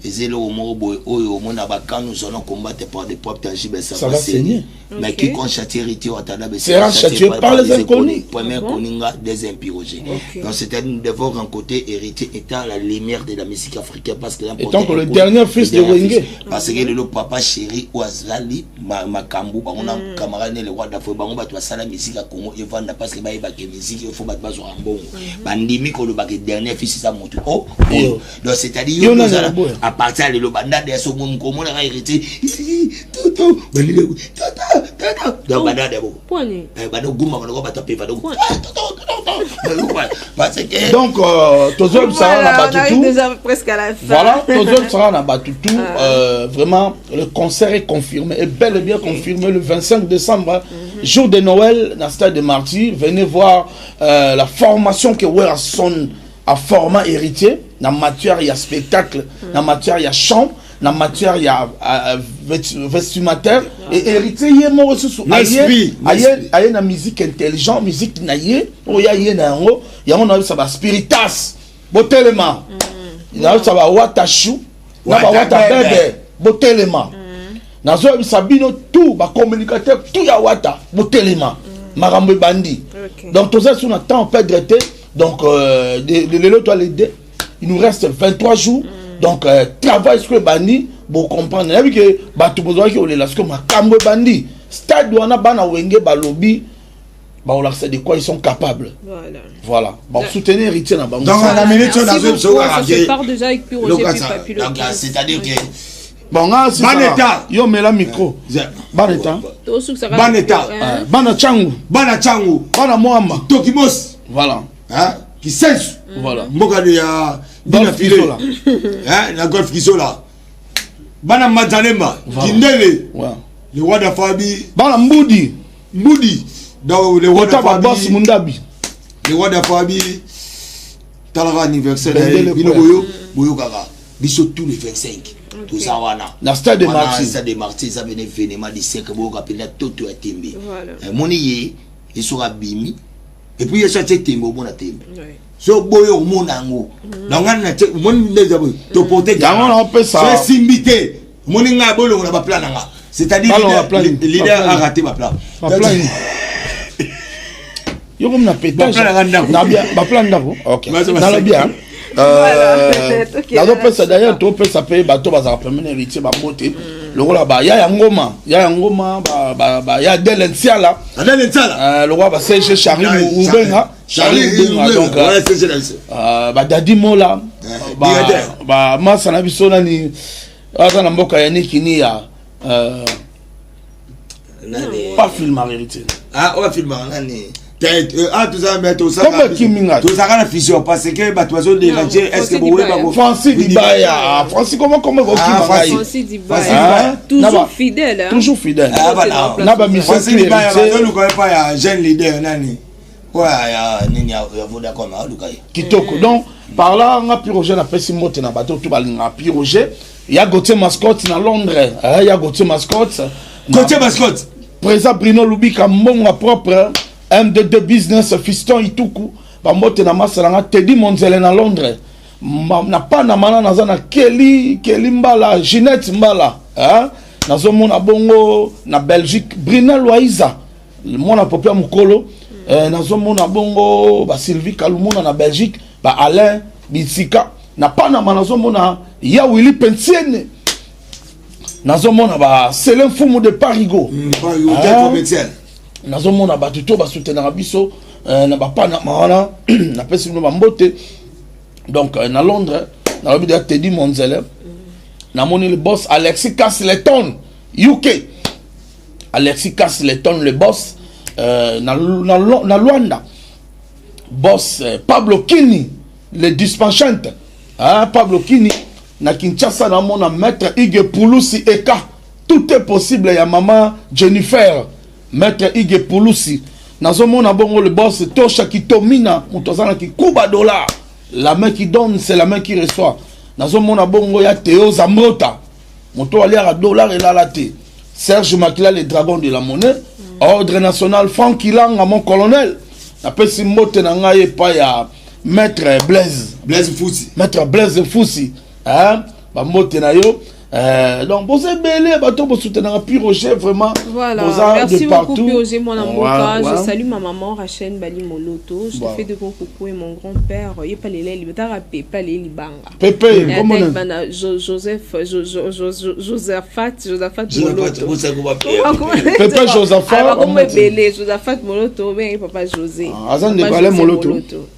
eza eloko moko boye oyo omona bakanu nous combattre par des propres tangibles, ça Ça va va saigner. saigner. Mais quiconque châtie héritier Watanabe Sera châtié par les inconnus. Premier Koninga, deuxième Piroger. Donc c'est-à-dire nous devons rencontrer héritier étant la lumière de la musique africaine parce que Étant que le dernier fils de Wenge. Parce que lelo papa chéri oyo azali makambo bango na camarade ne le roi d'Afrique, bango bato basala musique ya Congo evanda parce que bayebake musique il faut bato bazwaka mbongo, bandimi kolobaka dernier fils eza motu o oyo. Donc c'est-à-dire Yo yo nani ozala aboya? À partir ya lelo banda deya so komonaka héritier toto bandile tata tata, donc banda deya bo Poani. Banda gumba bango bato apeva donc parce que Donc tozoyebisaka na Voilà, on bato arrive tout. déjà presque à la fin. Voilà, tozoyebisaka na bato tout. Vraiment, le concert est confirmé, est bel et bien confirmé le 25 décembre, jour de Noël, dans le stade de Martyrs. Venez voir la formation que Werrason a formé héritier. Na matière, il y a spectacle, na matière, il y a chant, na matière, il y a vestimentaire. Et héritier, il y a mort sous L'esprit, aye aye na musique intelligent, musique na ye, oyo aye na yango, yango na ça ba spiritas. Botelema. Na ça ba watashu, na ba Wata wata bebe. bebe, botelema. Nazoyebisa bino tout bacommunicateur tout ya wata, botelema, makambo ebandi. Donc toza sur na temps perdre te. Donc lelo to alede, il nous reste 23 jours. Donc travail soki ebandi, bocomprendre. Nayebi ke bato bozwaki kolela, soki makambo ebandi stade wana, bana Wenge balobi baolakisa de quoi ils sont capables. Voilà, basoutenir héritier na bango. Donc, na minute oyo Merci nazoyebisa beaucoup. kaka Ça se part déjà avec Pi Roger, puis Papi Donc Lopez. c'est-à-dire que Bon, nga Ban état. yo mela micro, ban état. Tosukisaka Ban état. Hein? Bana Changu. Bana Changu. Bana Mwamba. Tokimos. Voilà. Hein? Kisensu. Voilà. Mboka de ya Bina Golf File. Kizola. Hein? Na Golf Kizola, bana Mazalema. Voilà. Kindele. Ouais. Le roi d'Afabi. Bana Mbudi. Mbudi, donc le roi kota d'Afabi. Babos Mundabi. Le roi d'Afabi, talaka anniversaire na ye. Bendele Bino Kwe. boyo boyokaka biso tous les 25 toza wana. Na stade de Wana Martyrs. stade de Martyrs eza pene événement du siècle. Boyoka mpenza toto ya tembe. Voilà. Moni ye ye soki abimi et puis ye so atie tembe, omona tembe. So boyo omona yango na ngai na tie, omoni nde eza boye toporte. Yango na opesa- So esimbi te, omoni ngai bolongola baplan na nga, c'est-à-dire Balongola leader- plan. leader Baplan. a raté baplan. Baplan yo komi na pétage. Baplan na ndako. Na bien baplan ndako, ok. Nalobi hein. Voilà. Ok, Nazopesa voilà, d'ailleurs, topesa mpe bato bazalaka pembeni héritier bambote lokola ba ya ya ngoma, ya ya ngoma, ya Del Nsiala. Adele Nsala. Lokola ba CG Charlie Ubenga, Charlie Ubenga, donc Ouais, CG na biso. Badadi Mola, Brigadier. bamasa na biso nani aza na mboka ya Nikini ya Nani? Pas film en vérité. Ah, oyo afilmaka nani? Ah, tozala me Kombo ekimi ngai. tozalaka na fusion parce que bato bazodérange. Non, Est ce que Francis boyeba Dibaya. Francis Dibaya, Francis, comment Ah, okima ngai? Francis Dibaya. Ah, Toujours Naba- fidèle. Hein? Toujours fidèle. Ah, bana. Na bamission Francis tu Dibaya héritier. bazoluka epa ya jeune leader nani? Oyo ya nini ya Vodacom aluka ye. Kitoko. Donc par là nga Pi Roger napesi mbote na bato to balingaka Pi Roger. Ya Gauthier Mascotte na Londres, hein, ya Gauthier Mascotte. Gauthier Mascotte. Président Bruno Lubika mbongo propre, MDD Business Fiston Ituku, bambote na masala nga Teddy Monzele na Londres. Na Panama na naza na Kelly, Kelly Mbala, Ginette Mbala, hein? Nazomona bongo na Belgique Brina Loiza, mwana popi ya mokolo, nazomona bongo ba Sylvie Kalumuna na Belgique, ba Alain Bitsika na Panama, nazomona ya Willy Pensiene, nazomona ba Selin Fumu de Parigo, nazomona bato to basoutenaka biso na bapanama wana, napesi bino bambote. Donc na Londres nalobi deya Teddy Monzele, namoni le boss Alexis Castleton UK, Alexis Castleton le boss, na Luanda boss Pablo Kini le dispenchante, hein, Pablo Kini na Kinshasa, namona maître Hugues Pulusi Eka, tout est possible ya mama Jennifer, maître Hugues Pulusi. Nazomona bongo le boss Tosha Kitomina, moto aza na kikuba dollar, la main qui donne, c'est la main qui reçoit. Nazomona bongo ya Théo Zambrota, moto aliaka dollar elala te, Serge Makila le dragon de la monnaie, ordre national Frank Ilanga mon colonel. Napesi mbote na ngai epai ya maître Blaise. Blaise Fusi. Maître Blaise Fusi, hein? Bambote na yo. Donc boza ebele bato bosoutenaka Pi Roger vraiment. Voilà, boza merci de beaucoup partout. Pi Roger, mon amour. Ouais, Je ouais. salue ma maman Rachel Bali Moloto. Je te fais de gros coucou et mon grand-père. Il est pas les libanga, Pépé les libanga. Pépé, Et comment avec on Bana, Joseph, Josaphat, Josaphat Josaphat, Moloto. vous savez comment Comment, comment Pépé Josaphat, Ah, comment comment on dit? belé, Josaphat Moloto, mais papa José. Ah, Azan de Papa Balais José Moloto.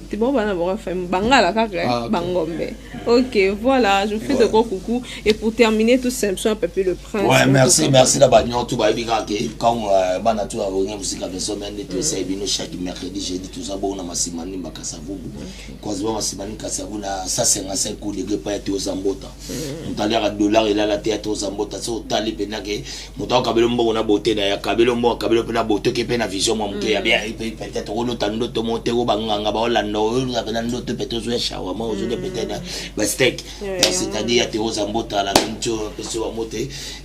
T'es bon, bana, bon, enfin, bangala, kaka, Ah, ok. bangombe. Ok, voilà, je vous fais de gros coucou. Et pour terminer, tout simplement, Pépé le Prince. Ouais, On merci, te merci là-bas. Nous, tout va bien, quand bana tout a revenir, vous avez semaine de tout ça, et bien, chaque mercredi, jeudi, tout ça, bon, on a Massimani, Makasavubu. Quasiment Massimani, Kasavu, na 155 coups de grippe, et tout Zambota. On t'a l'air à dollar, il a la tête aux Zambota, ça, au tali, benake, moto akabelo mbongo na beauté na ya kabelo mbongo, akabelo mpe na beauté, ke mpe na vision mwa moke ya bien, et peut-être olota ndoto mo te, o banganga baolanda, oyoka mpe na ndoto, peut-être ozoya shawarma, ozolia peut-être na ba steak. Donc, c'est-à-dire, ya Théo Zambota, la même chose, pesi wa mote.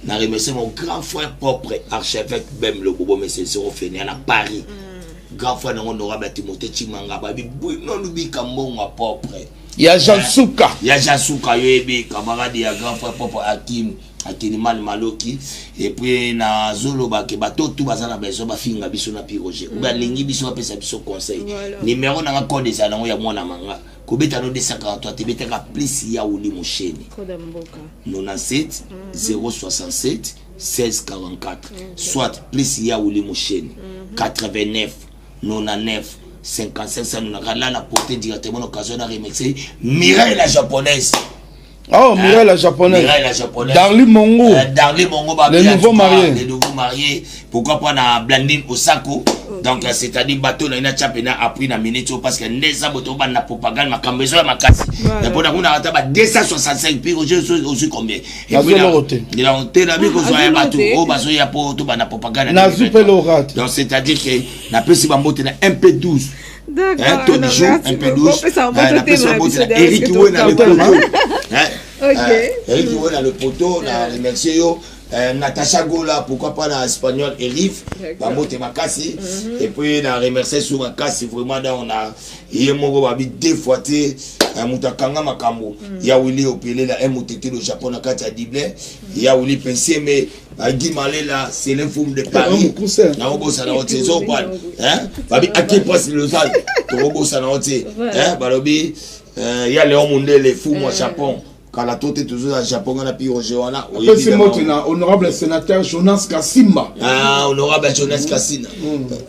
Na remercier mon grand frère propre, archevêque Bem le Bobo, mais c'est zéro fainéant à Paris. Grand frère nango honorable Timothée Chimanga, babi Bruno Lubika mbongo propre. Ya Jean Souka. Ya Jean Souka, yo yebi, camarade ya grand frère propre Hakim, Akiliman Maloki. Et puis na zolo ba ke bato tout baza na besoin ba finga biso na Pi Roger. Ou ba lingi biso ba pesa biso conseil. Numéro na nga code eza nango ya mwana manga. Kobeta no 243 te, betaka plus ya Uli Musheni. Code ya mboka. 97 067 16 44. Soit plus ya Uli Musheni. 89 99 55 ça nous a là la portée directement l'occasion de remercier Mireille la japonaise. Oh, Mireille la japonaise. Mireille la japonaise. Darly Mongo. Darly Mongo, bah, Les bien, nouveaux en tout cas, mariés. Les nouveaux mariés. Pourquoi pas na Blandine Osako. Donc, c'est-à-dire, bateau, na ina chape, na appris na minute, parce que neza boto, ba na propagande, ma kambezo, ma kasi. Et pour na kuna, ata, ba 265, puis, aujourd'hui, aussi combien? Et Nazo puis, na- loro te. na te, na biko, Ah, zo ya nazo bateau. loro te. Oh, bazo ya po, to ba na propagande, na Nazo 2023. pe loro te. Donc, c'est-à-dire que, na pesi ba mbote na MP12. D'accord, Hein, Tony alors, Jou, merci MP12. beaucoup. On peut s'en Hein, na monter, pesi ba ma mbote na biso derrière, Eric parce que Wena, tout le le temps. poteau. Hein? Ok. Hein, Eric Wena, le poteau, na remercier yo. Natacha Gola, pourquoi pas na espagnol Erif, Bambote Makasi. Et puis na remercier sur Makasi, vraiment là on a yé moko babi deux fois té, moto akanga makambo. Ya Willy Opele la M T T le Japon na kati ya Diblé. Ya Willy Penseme, Guy Malela, c'est l'info de Paris. Ah, mon concert. Na obosa na ote, zo kwa. Hein? Babi Aki Prince Lausanne. To obosa na ote. Hein? Balobi, ya Léon Mundele, fou moi Japon. Kala tote toujours à Japon, on a pu Roger wana. Apesi mbote na honorable sénateur Jonas Kasimba. Ah, honorable Jonas Kasimba.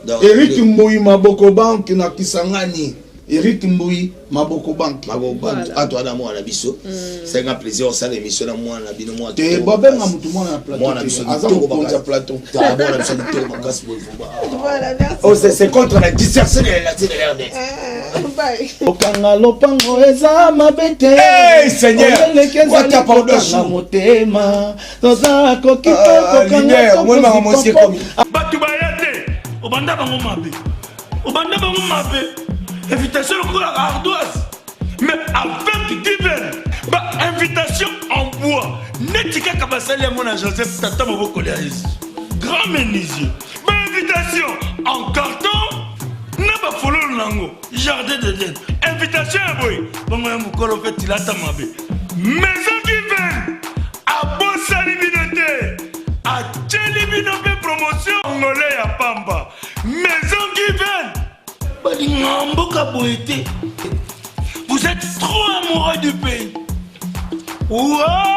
Donc, Eric le Mboui Maboko Bank na Kisangani. Eric Mboui Maboko Bank. Maboko Bank. Ah, toi, na moi, na biso. C'est un plaisir, on sale émission na moi, na bino, moi, Te, kitoko babenga makasi. mutu mwana na plateau Moi, na te. biso, Aza kitoko mokonzi ya makasi. plateau. Ta, moi, na biso, kitoko makasi, boye, faut pas. Voilà, merci. Oh, c'est contre la dispersion de la de l'R D. Ah, bye. Okanga lopango eza mabe te. Hey, Seigneur! Oyeleke ezali What a pardon, kokanga chou. motema. Toza koki te Ah, kokanga leader, to moi, ma kozi maman, c'est popo. comme- Bato baya te. Obanda bango mabe. Obanda bango mabe. Invitation lokola ardoise. Mais avec divers. Ba invitation en bois. Neti kaka basali yango na Joseph tata mobokoli ya Yesu. Grand menuisier. Ba invitation en carton na bafololo nango jardin d'Eden. Invitation ya boye bongo ya mokolo mpe tilata mabe. Maison Given abosani bino te, atieli bino mpe promotion ngole ya pamba. Maison Given balingaka mboka boye te. Vous êtes trop amoureux du pays. Wow!